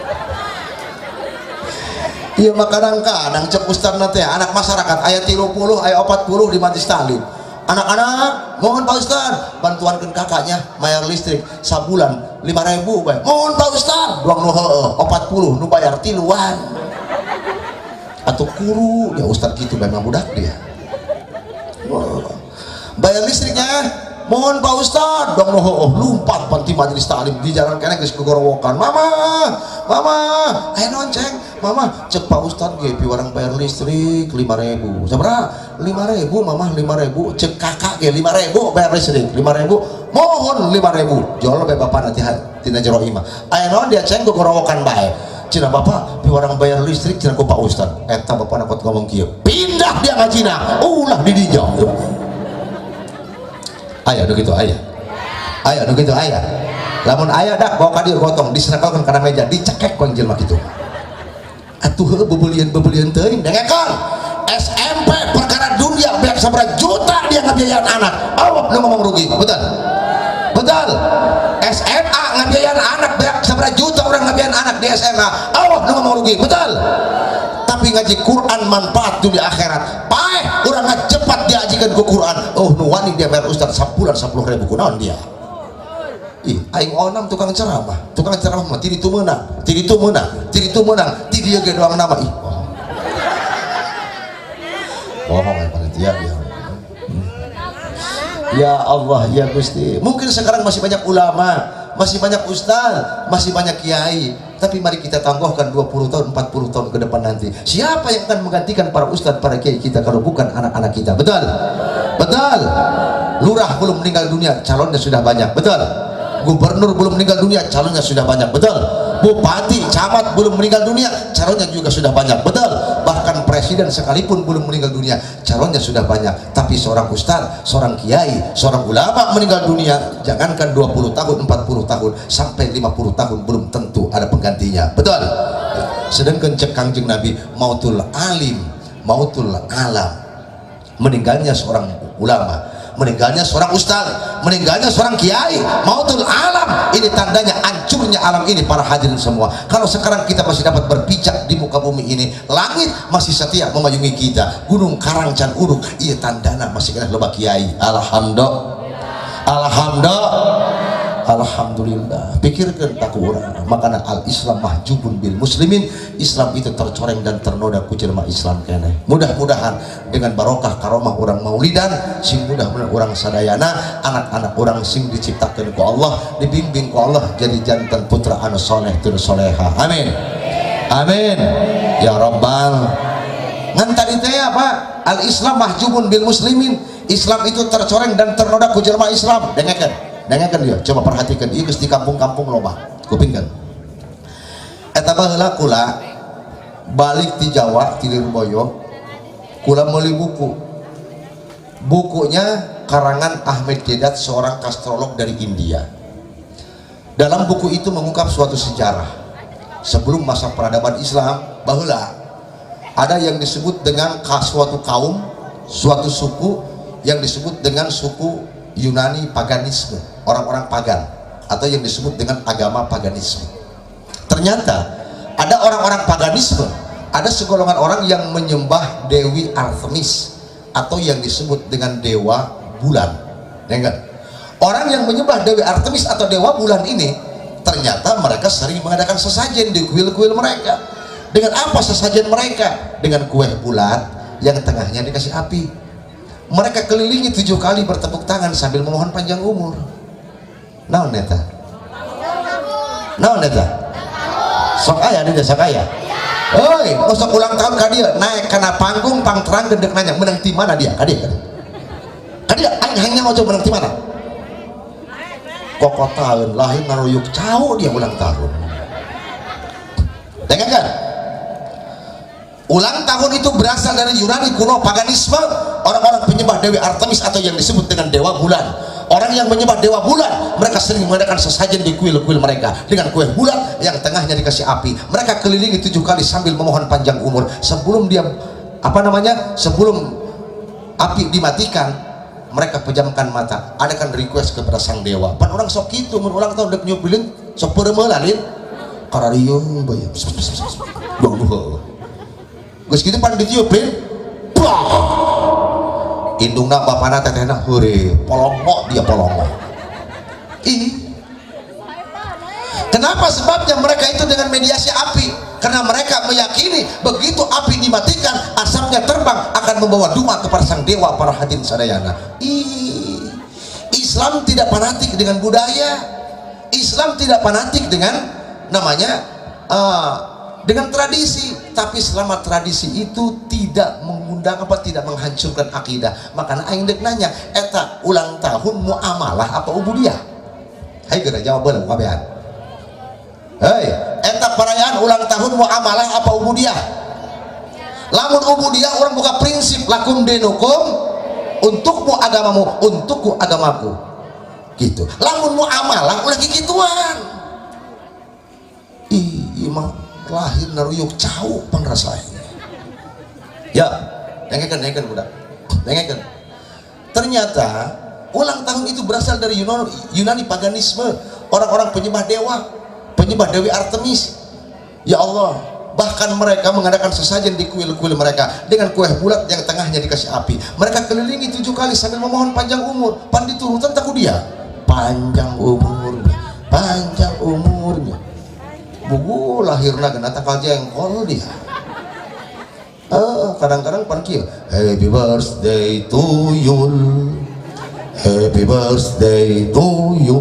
Iya mah kadang-kadang cek ustadna teh anak masyarakat aya 30 aya 40 di majlis taklim. Anak-anak mohon Pak Ustad bantuankeun kakaknya bayar listrik sabulan 5.000 bae. Mohon Pak Ustad doang nu heueuh 40 nu bayar tiluan. Atau kuru ya Ustad gitu bae mah budak dia. Wah. Bayar listriknya mohon Pak Ustad dong nu heueuh lumpat panti majelis taklim di jalan keneh geus kegorowokan. Mama, mama, aya naon ceng? Mama, cek Pak Ustad ge piwarang bayar listrik 5.000. Sabaraha? 5.000 mama, 5.000. Cek kakak ge 5.000 bayar listrik 5.000. Mohon 5.000. Jol bae bapak nanti tina jero imah. Aya naon dia ceng gogorowokan bae. Cenah bapak piwarang bayar listrik cenah ku Pak Ustad. Eta bapak nakot ngomong kieu. Pindah dia ngajina, ulah di dinya. Aya nu kitu aya. Aya nu kitu aya. Lamun aya dak bawa ka dieu gotong diserekelkeun kana meja dicekek ku jelema kitu. Atuh heueuh bebelian-bebelian teuing dengekeun. SMP perkara dunia beak sabaraha juta dia ngabiayaan anak. Awak nu ngomong rugi, betul? Betul. SMA ngabiayaan anak beak sabaraha juta orang ngabiayaan anak di SMA. Awak nu ngomong rugi, betul? Tapi ngaji Quran manfaat dunia akhirat. Paeh urang ngajepat diajikan ke Quran. Oh nu wani dia bayar ustaz sabulan 10.000 kunaon dia? Ih, aing onam tukang ceramah. Tukang ceramah mah ti ditu meunang, ti ditu meunang, ti ditu meunang, ti dieu ge doang nama. Ih, bohong. Bohong ya panitia dia. Ya Allah ya Gusti. Mungkin sekarang masih banyak ulama, masih banyak ustaz, masih banyak kiai. Tapi mari kita tangguhkan 20 tahun, 40 tahun ke depan nanti. Siapa yang akan menggantikan para ustaz, para kiai kita kalau bukan anak-anak kita? Betul? Betul. Lurah belum meninggal dunia, calonnya sudah banyak. Betul? Gubernur belum meninggal dunia, calonnya sudah banyak. Betul? Bupati, camat belum meninggal dunia, calonnya juga sudah banyak. Betul? Bahkan presiden sekalipun belum meninggal dunia, calonnya sudah banyak. Tapi seorang ustaz, seorang kiai, seorang ulama meninggal dunia, jangankan 20 tahun, 40 tahun, sampai 50 tahun belum tentu ada penggantinya. Betul? Sedangkan cek Kangjeng Nabi, mautul alim, mautul alam. Meninggalnya seorang ulama, meninggalnya seorang ustaz, meninggalnya seorang kiai, mautul alam. Ini tandanya hancurnya alam ini para hadirin semua. Kalau sekarang kita masih dapat berpijak di muka bumi ini, langit masih setia memayungi kita, gunung karang can uruk, iya tandana masih kena loba kiai. Alhamdulillah. Alhamdulillah. Alhamdulillah. Pikirkan tak urang. Makanya al Islam mahjubun bil muslimin. Islam itu tercoreng dan ternoda ku jelema Islam keneh. Mudah-mudahan dengan barokah karomah urang maulidan, sing mudah-mudahan urang sadayana, anak-anak urang sing diciptakan ku Allah, dibimbing ku Allah jadi jantan putra anu soleh tur soleha. Amin. Amin. Ya Rabbal. Ngan tadi teh apa? Al Islam mahjubun bil muslimin. Islam itu tercoreng dan ternoda ku jelema Islam. Dengarkan. Dengarkan dia, coba perhatikan, ieu geus di kampung-kampung loba. Kupingkeun. Eta baheula kula balik di Jawa, ti Lirboyo, kula meuli buku. Bukunya karangan Ahmed Deedat, seorang astrolog dari India. Dalam buku itu mengungkap suatu sejarah. Sebelum masa peradaban Islam, baheula ada yang disebut dengan suatu kaum, suatu suku yang disebut dengan suku Yunani paganisme, orang-orang pagan atau yang disebut dengan agama paganisme. Ternyata ada orang-orang paganisme, ada segolongan orang yang menyembah Dewi Artemis atau yang disebut dengan dewa bulan. Ya enggak? Orang yang menyembah Dewi Artemis atau dewa bulan ini ternyata mereka sering mengadakan sesajen di kuil-kuil mereka. Dengan apa sesajen mereka? Dengan kue bulat yang tengahnya dikasih api. Mereka kelilingi 7 kali bertepuk tangan sambil memohon panjang umur. Naon eta? Naon eta? Sok aya di sok aya. Oi, sok ulang tahun ka dieu naik kana panggung pangterang gendek nanya menang ti mana dia? Ka dieu. Ka dieu aing hayang nyaho coba menang ti mana? Kokotaeun lahir ngaruyuk cau dia ulang tahun. Dengarkan. Ulang tahun itu berasal dari Yunani kuno paganisme. Orang-orang penyembah Dewi Artemis atau yang disebut dengan Dewa Bulan. Orang yang menyembah Dewa Bulan, mereka sering mengadakan sesajen di kuil-kuil mereka dengan kue bulat yang tengahnya dikasih api. Mereka kelilingi 7 kali sambil memohon panjang umur. Sebelum dia, apa namanya, sebelum api dimatikan, mereka pejamkan mata, adakan request kepada sang dewa. Pan orang sok kitu mun ulang tahun dek niup lilin, sok peureum lilin kararieu bae. Duh, geus kitu pan ditiup lilin, bah, indungna, bapana, tetehna heureuy, polongo dia, polongo. Ih, kenapa sebabnya mereka itu dengan mediasi api? Karena mereka meyakini begitu api dimatikan, asapnya terbang akan membawa doa kepada sang dewa. Para hadirin sadayana, ih, Islam tidak fanatik dengan budaya. Islam tidak fanatik dengan namanya dengan tradisi, tapi selama tradisi itu tidak mengundang apa, tidak menghancurkan akidah. Makanya aing dek nanya, eta ulang tahun muamalah apa ubudiyah? Hai, geura jawab beula kabehan. Hei, eta perayaan ulang tahun muamalah apa ubudiyah? Lamun ubudiyah, urang buka prinsip lakum dinukum, untukmu agamamu, untukku agamaku, gitu. Lamun muamalah, ulah kikituan. Ih, mah lahir naruyuk cau pangrasai ya. Dengekeun, dengekeun, budak, dengekeun. Ternyata ulang tahun itu berasal dari Yunani, Yunani paganisme, orang-orang penyembah dewa, penyembah Dewi Artemis. Ya Allah, bahkan mereka mengadakan sesajen di kuil-kuil mereka dengan kue bulat yang tengahnya dikasih api. Mereka kelilingi 7 kali sambil memohon panjang umur. Pan diturutan ku dia, panjang umurnya, panjang umurnya. Buku lahirna kena tangkal jengkol dia. Kadang-kadang pan kieu, happy birthday to you, happy birthday to you,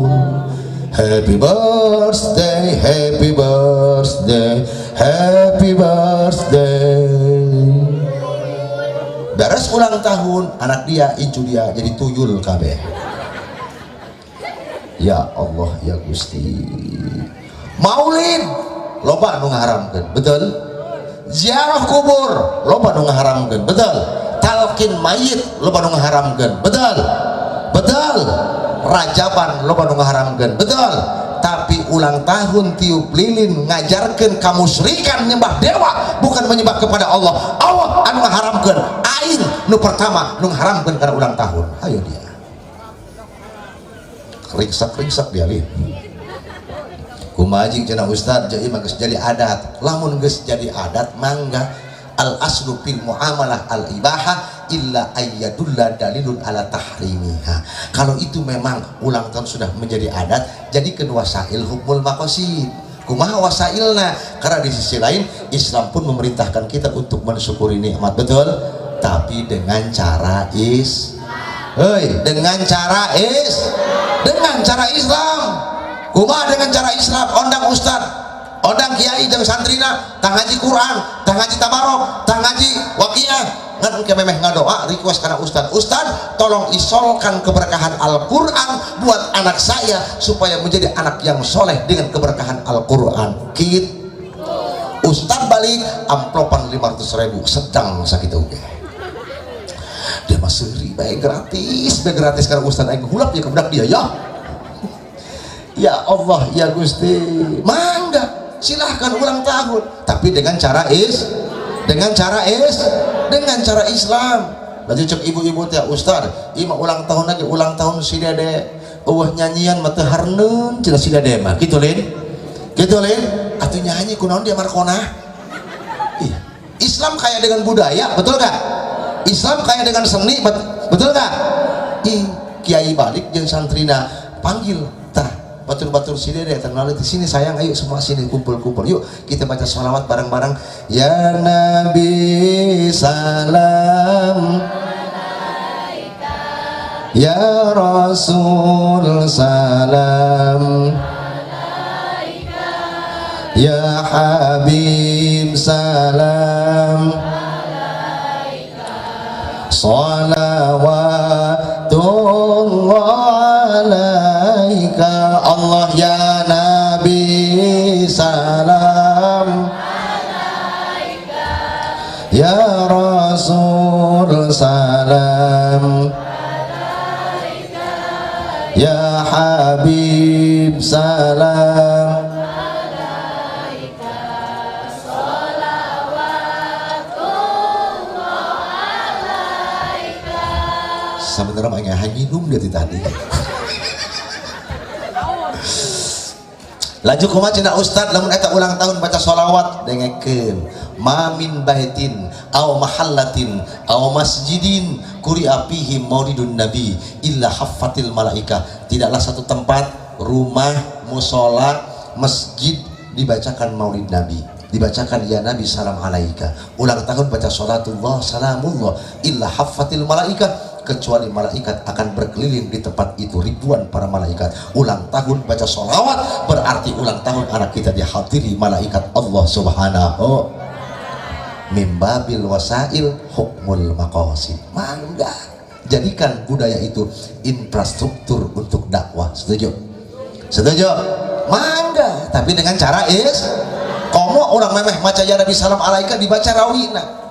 happy birthday, happy birthday, happy birthday. Beres ulang tahun, anak dia, incu dia jadi tuyul kabeh. Ya Allah ya Gusti. Maulid loba nu ngaharamkeun, betul? Ziarah kubur loba nu ngaharamkeun, betul? Talqin mayit loba nu ngaharamkeun, betul? Betul. Rajaban loba nu ngaharamkeun, betul? Tapi ulang tahun tiup lilin ngajarkeun kamusyrikan, nyembah dewa bukan menyembah kepada Allah. Allah anu ngaharamkeun. Aing nu pertama nu ngaharamkeun karena ulang tahun. Ayo dia riksak-riksak dia lin. Kumaha jing cenah ustad, jadi mah geus jadi adat. Lamun geus jadi adat, mangga. Al aslu fil muamalah al ibahah illa ayyadulla dalilun ala tahrimiha. Kalau itu memang ulang tahun sudah menjadi adat, jadi kedua wasail hukmul maqasid. Kumaha wasailna? Karena di sisi lain Islam pun memerintahkan kita untuk mensyukuri nikmat, betul? Tapi dengan cara is, hei, dengan cara is, dengan cara Islam. Kumaha dengan cara Islam? Ondang ustad, ondang kiai jeung santrina, tah ngaji Quran, tah ngaji tabarok, tah ngaji waqiah. Ngan engke memeh ngadoa, request kana ustad, "Ustad, tolong isolkan keberkahan Al-Quran buat anak saya supaya menjadi anak yang soleh dengan keberkahan Al-Quran." Kit ustad balik amplopan 500 ribu, sedang sakit oke dia mah seuri baik gratis baik gratis karena ustad aing hulap ya ke budak dia. Ya, ya Allah ya Gusti. Mangga, silahkan ulang tahun, tapi dengan cara is, dengan cara is, dengan cara Islam. Laju cek ibu-ibu teh, "Ustad, ima ulang tahun lagi, ulang tahun si dede eueuh nyanyian mah teu harneun," cenah si dede mah. Kitu lin, kitu lin. Atuh nyanyi kunaon dia markona. Iya, Islam kaya dengan budaya, betul gak? Islam kaya dengan seni, betul gak? Ih, kiai balik jeung santrina, panggil tah batur-batur si dede terkenal di sini. "Sayang, ayo semua sini, kumpul-kumpul yuk, kita baca sholawat bareng-bareng. Ya Nabi salam, ya Rasul salam, ya Habib salam, salawatullah alaika." Allah, ya Nabi salam, ya Rasul. Rasul salam, ya Habib salam. Alaika sholawatullah alaika. Sebenarnya mah hanya minum dari tadi. Laju kumaha cenah ustad lamun eta ulang tahun baca sholawat, dengekeun, ma min baitin aw mahallatin aw masjidin quri'a fihi maulidun nabi illa haffatil malaikah. Tidaklah satu tempat, rumah, musola, masjid dibacakan maulid nabi, dibacakan ya nabi salam alaika, ulang tahun baca sholatullah salamullah, illa haffatil malaikah, kecuali malaikat akan berkeliling di tempat itu, ribuan para malaikat. Ulang tahun baca sholawat berarti ulang tahun anak kita dihadiri malaikat Allah subhanahu. Mimbabil wasail hukmul maqasid. Mangga jadikan budaya itu infrastruktur untuk dakwah. Setuju? Setuju? Mangga, tapi dengan cara is komo orang memeh maca ya nabi salam alaika dibaca rawina.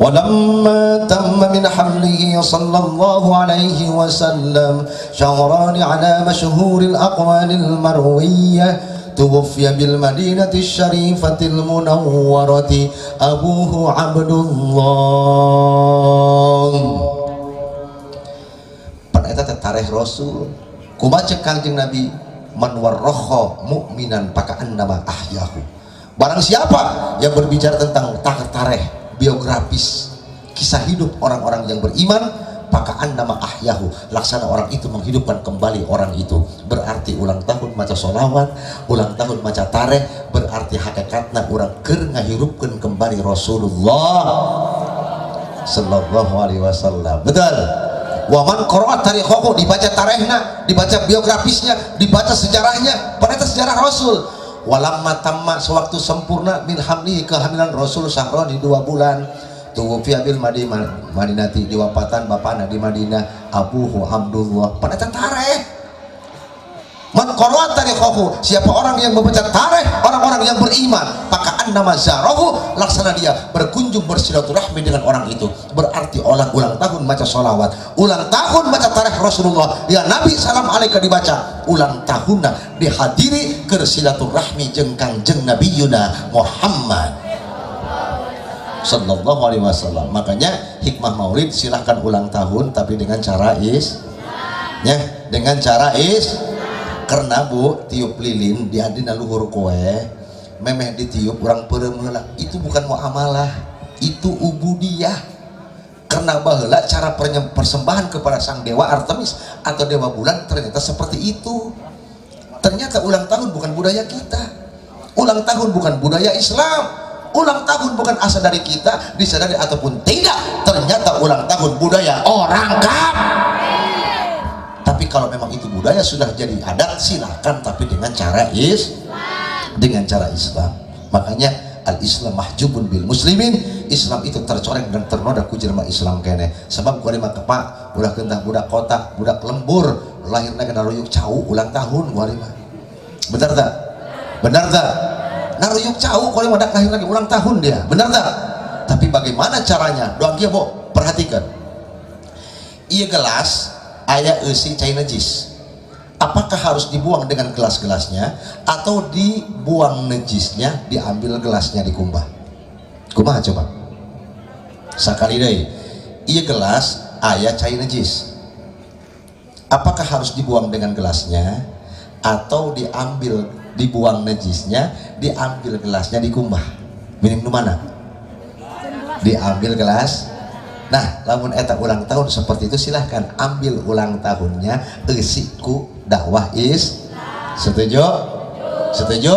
ولما تم من حمله صلى الله عليه وسلم شهران على مشهور الأقوال المروية توفي بالمدينة الشريفة المنورة أبوه عبد الله. Pan eta teh tareh Rasul. Kumaha cek Kangjeng Nabi, man warraha mu'minan paka'annama ahyahu. Barang siapa yang berbicara tentang tareh biografis kisah hidup orang-orang yang beriman, pakaan nama ahyahu, laksana orang itu menghidupkan kembali orang itu. Berarti ulang tahun maca sholawat, ulang tahun maca tareh, berarti hakikatna urang keur ngahirupkeun kembali Rasulullah sallallahu alaihi wasallam. Betul. Waman qara'a tarikhahu, dibaca tarehna, dibaca biografisnya, dibaca sejarahnya, pada sejarah Rasul. Walamma tamma, sewaktu sempurna, min hamlihi, kehamilan Rasul, syahroni, 2 bulan, tuwfiya bil Madinati, diwapatan bapana di Madinah, abuhu Abdullah. Pada tareh man qara'a tarikhahu, siapa orang yang membaca tareh orang-orang yang beriman, maka annama zarahu, laksana dia berkunjung bersilaturahmi dengan orang itu. Berarti orang ulang tahun baca sholawat, ulang tahun baca tareh Rasulullah, ya Nabi salam alaika dibaca, ulang tahunna dihadiri ke silaturahmi jeung Kangjeng Nabi Yuna Muhammad sallallahu alaihi wasallam. Makanya hikmah maulid, silahkan ulang tahun tapi dengan cara is ya, dengan cara is. Karena bu, tiup lilin di adina luhur kowe memeh ditiup orang peureum heula, itu bukan muamalah, itu ubudiyah. Karena baheula cara persembahan kepada sang dewa Artemis atau dewa bulan ternyata seperti itu. Ternyata ulang tahun bukan budaya kita, ulang tahun bukan budaya Islam, ulang tahun bukan asal dari kita, disadari ataupun tidak, ternyata ulang tahun budaya orang kafir. Tapi kalau memang itu budaya sudah jadi adat, silakan, tapi dengan cara is, dengan cara Islam. Makanya al-Islam mahjubun bil muslimin, Islam itu tercoreng dan ternoda ku jelema Islam kene. Sebab gua mah kepak, ulah kentah budak kota, budak lembur, lahirna kena ruyuk cau ulang tahun gua mah. Benar tak? Benar tak? Naruyuk cau kalau dak lahir lagi ulang tahun dia. Benar tak? Tapi bagaimana caranya? Doang kia, Bo, perhatikan. Iya gelas aya eusi cai najis. Apakah harus dibuang dengan gelas-gelasnya atau dibuang najisnya, diambil gelasnya dikumbah? Kumaha coba? Sakali deui. Ieu gelas aya cai najis. Apakah harus dibuang dengan gelasnya atau diambil, dibuang najisnya, diambil gelasnya dikumbah? Mining nu mana? Diambil gelas. Nah, lamun eta ulang tahun seperti itu silahkan ambil ulang tahunnya eusi ku dakwah is. Setuju? Setuju?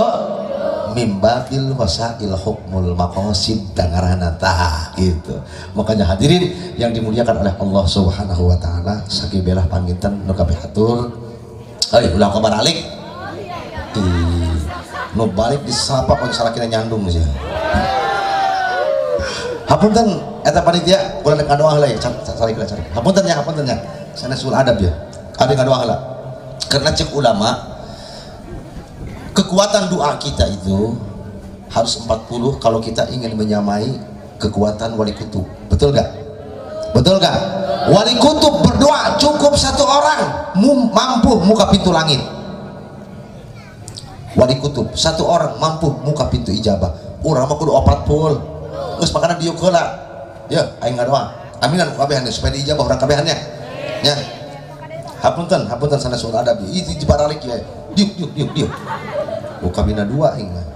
Mimbabil wasail hukmul maqasid dangarana tah gitu. Makanya hadirin yang dimuliakan oleh Allah Subhanahu wa taala, sakibelah panginten nu kapihatur. Euy, ulah kabar alik. Ih, nu balik disapa kon salakina nyandung sih. Hapunten eta panitia ulah ngadoa heula ya, cari cari. Hapunten ya, hapunten ya. Sanes sul adab ya. Ada ngadoa heula. Karena cek ulama kekuatan doa kita itu harus 40 kalau kita ingin menyamai Kekuatan wali kutub, betul gak? Betul gak? Wali kutub berdoa cukup satu orang mampu muka pintu langit. Wali kutub satu orang mampu muka pintu ijabah. Urang mah kudu opat pul geus, makana diuk heula ya, aing ngadoa aminan ku kabehan supaya diijabah urang kabehannya ya. Hapunten, hapunten, sanes suara adab ieu baralik ya. Diuk, diuk, diuk, diuk. Buka bina dua aing mah.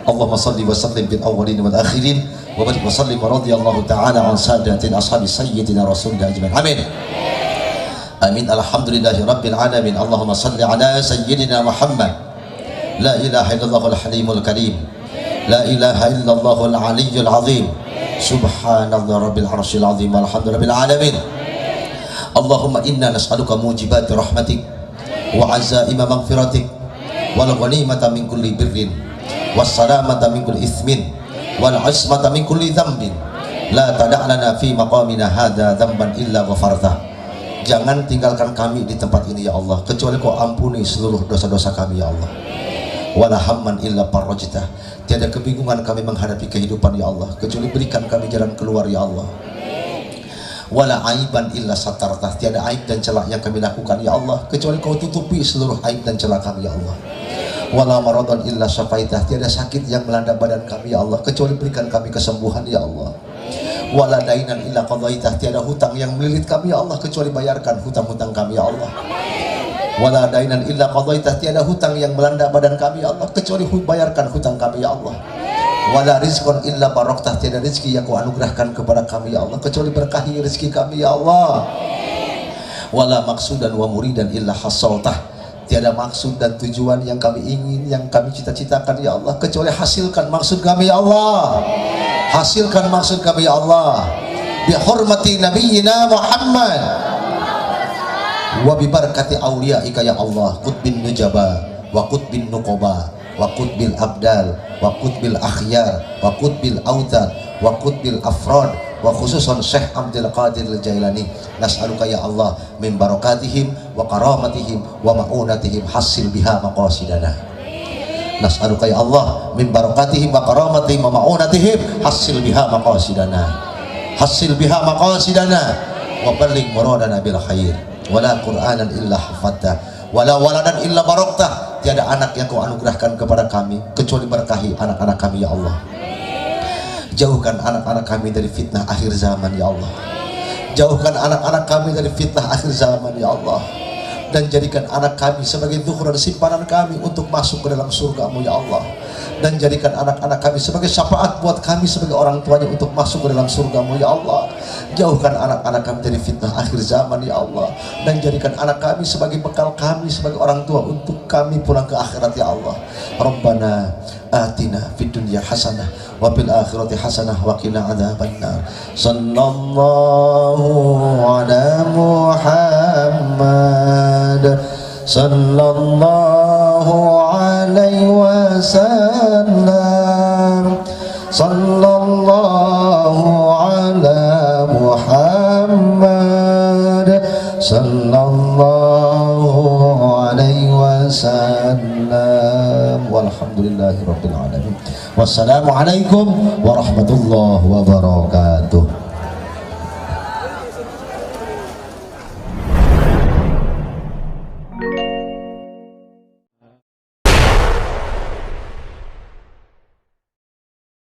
Allahumma salli wa sallim fil awwalin wal akhirin wa barik wa sallim wa radiyallahu ta'ala an sadatin ashabi sayyidina rasulillah ajma'in. Amin. Amin. Alhamdulillahi rabbil alamin. Allahumma salli ala sayyidina Muhammad. La ilaha illallah al-halimul karim. La ilaha illallah al-aliyyul azim. Subhanallah rabbil arsyil azim. Alhamdulillah rabbil alamin. Allahumma inna nas'aluka mujibati rahmatik wa azaima maghfiratik wal ghanimata min kulli birrin wassalamata min kulli ithmin wal ismata min kulli dhanbin. La tada' lana fi maqamina hadha dhanban illa ghafartah. Jangan tinggalkan kami di tempat ini ya Allah kecuali kau ampuni seluruh dosa-dosa kami ya Allah. Wala hamman illa farajtah. Tiada kebingungan kami menghadapi kehidupan ya Allah kecuali berikan kami jalan keluar ya Allah. Wala aiban illa satartah. Tiada aib dan celah yang kami lakukan ya Allah kecuali kau tutupi seluruh aib dan celah kami ya Allah. Wala maradan illa syafaitah. Tiada sakit yang melanda badan kami ya Allah kecuali berikan kami kesembuhan ya Allah. Wala dainan illa qadaitah. Tiada hutang yang melilit kami ya Allah kecuali bayarkan hutang-hutang kami ya Allah. Wala dainan illa qadaitah. Tiada hutang yang melanda badan kami ya Allah kecuali bayarkan hutang kami ya Allah. Wala rizqan illa baraktah. Tiada rezeki yang kau anugerahkan kepada kami ya Allah kecuali berkahi rezeki kami ya Allah. Wala maksudan wa muridan illa hasaltah. Tiada maksud dan tujuan yang kami ingin, yang kami cita-citakan ya Allah kecuali hasilkan maksud kami ya Allah. Hasilkan maksud kami ya Allah. Bi hurmati nabiyyina Muhammad wa bi barakati awliyaika ya Allah, qutbin nujaba wa qutbin nuqaba wa qutbil abdal wa qutbil akhyar wa qutbil autad wa qutbil afrad wa khususan Syekh Abdul Qadir Al-Jailani. Nas'aluka ya Allah min barakatihim wa karamatihim wa ma'unatihim hasil biha maqasidana. Nas'aluka ya Allah min barakatihim wa karamatihim wa ma'unatihim hasil biha maqasidana. Hasil biha maqasidana wa balligh muradana bil khair. Wala qur'anan illa hafatta wala waladan illa baraktah. Tiada anak yang kau anugerahkan kepada kami kecuali berkahi anak-anak kami ya Allah. Jauhkan anak-anak kami dari fitnah akhir zaman ya Allah. Jauhkan anak-anak kami dari fitnah akhir zaman ya Allah. Dan jadikan anak kami sebagai zuhur dan simpanan kami untuk masuk ke dalam surgamu ya Allah. Dan jadikan anak-anak kami sebagai syafaat buat kami sebagai orang tuanya untuk masuk ke dalam surgamu ya Allah. Jauhkan anak-anak kami dari fitnah akhir zaman ya Allah. Dan jadikan anak kami sebagai bekal kami sebagai orang tua untuk kami pulang ke akhirat ya Allah. Rabbana atina fid dunya hasanah wa fil akhirati hasanah wa qina adzabannar. Sallallahu ala Muhammad sallallahu alaihi wasallam. Sallallahu ala Muhammad sallallahu alaihi wasallam. Walhamdulillahi rabbil alamin. Wassalamualaikum warahmatullahi wabarakatuh.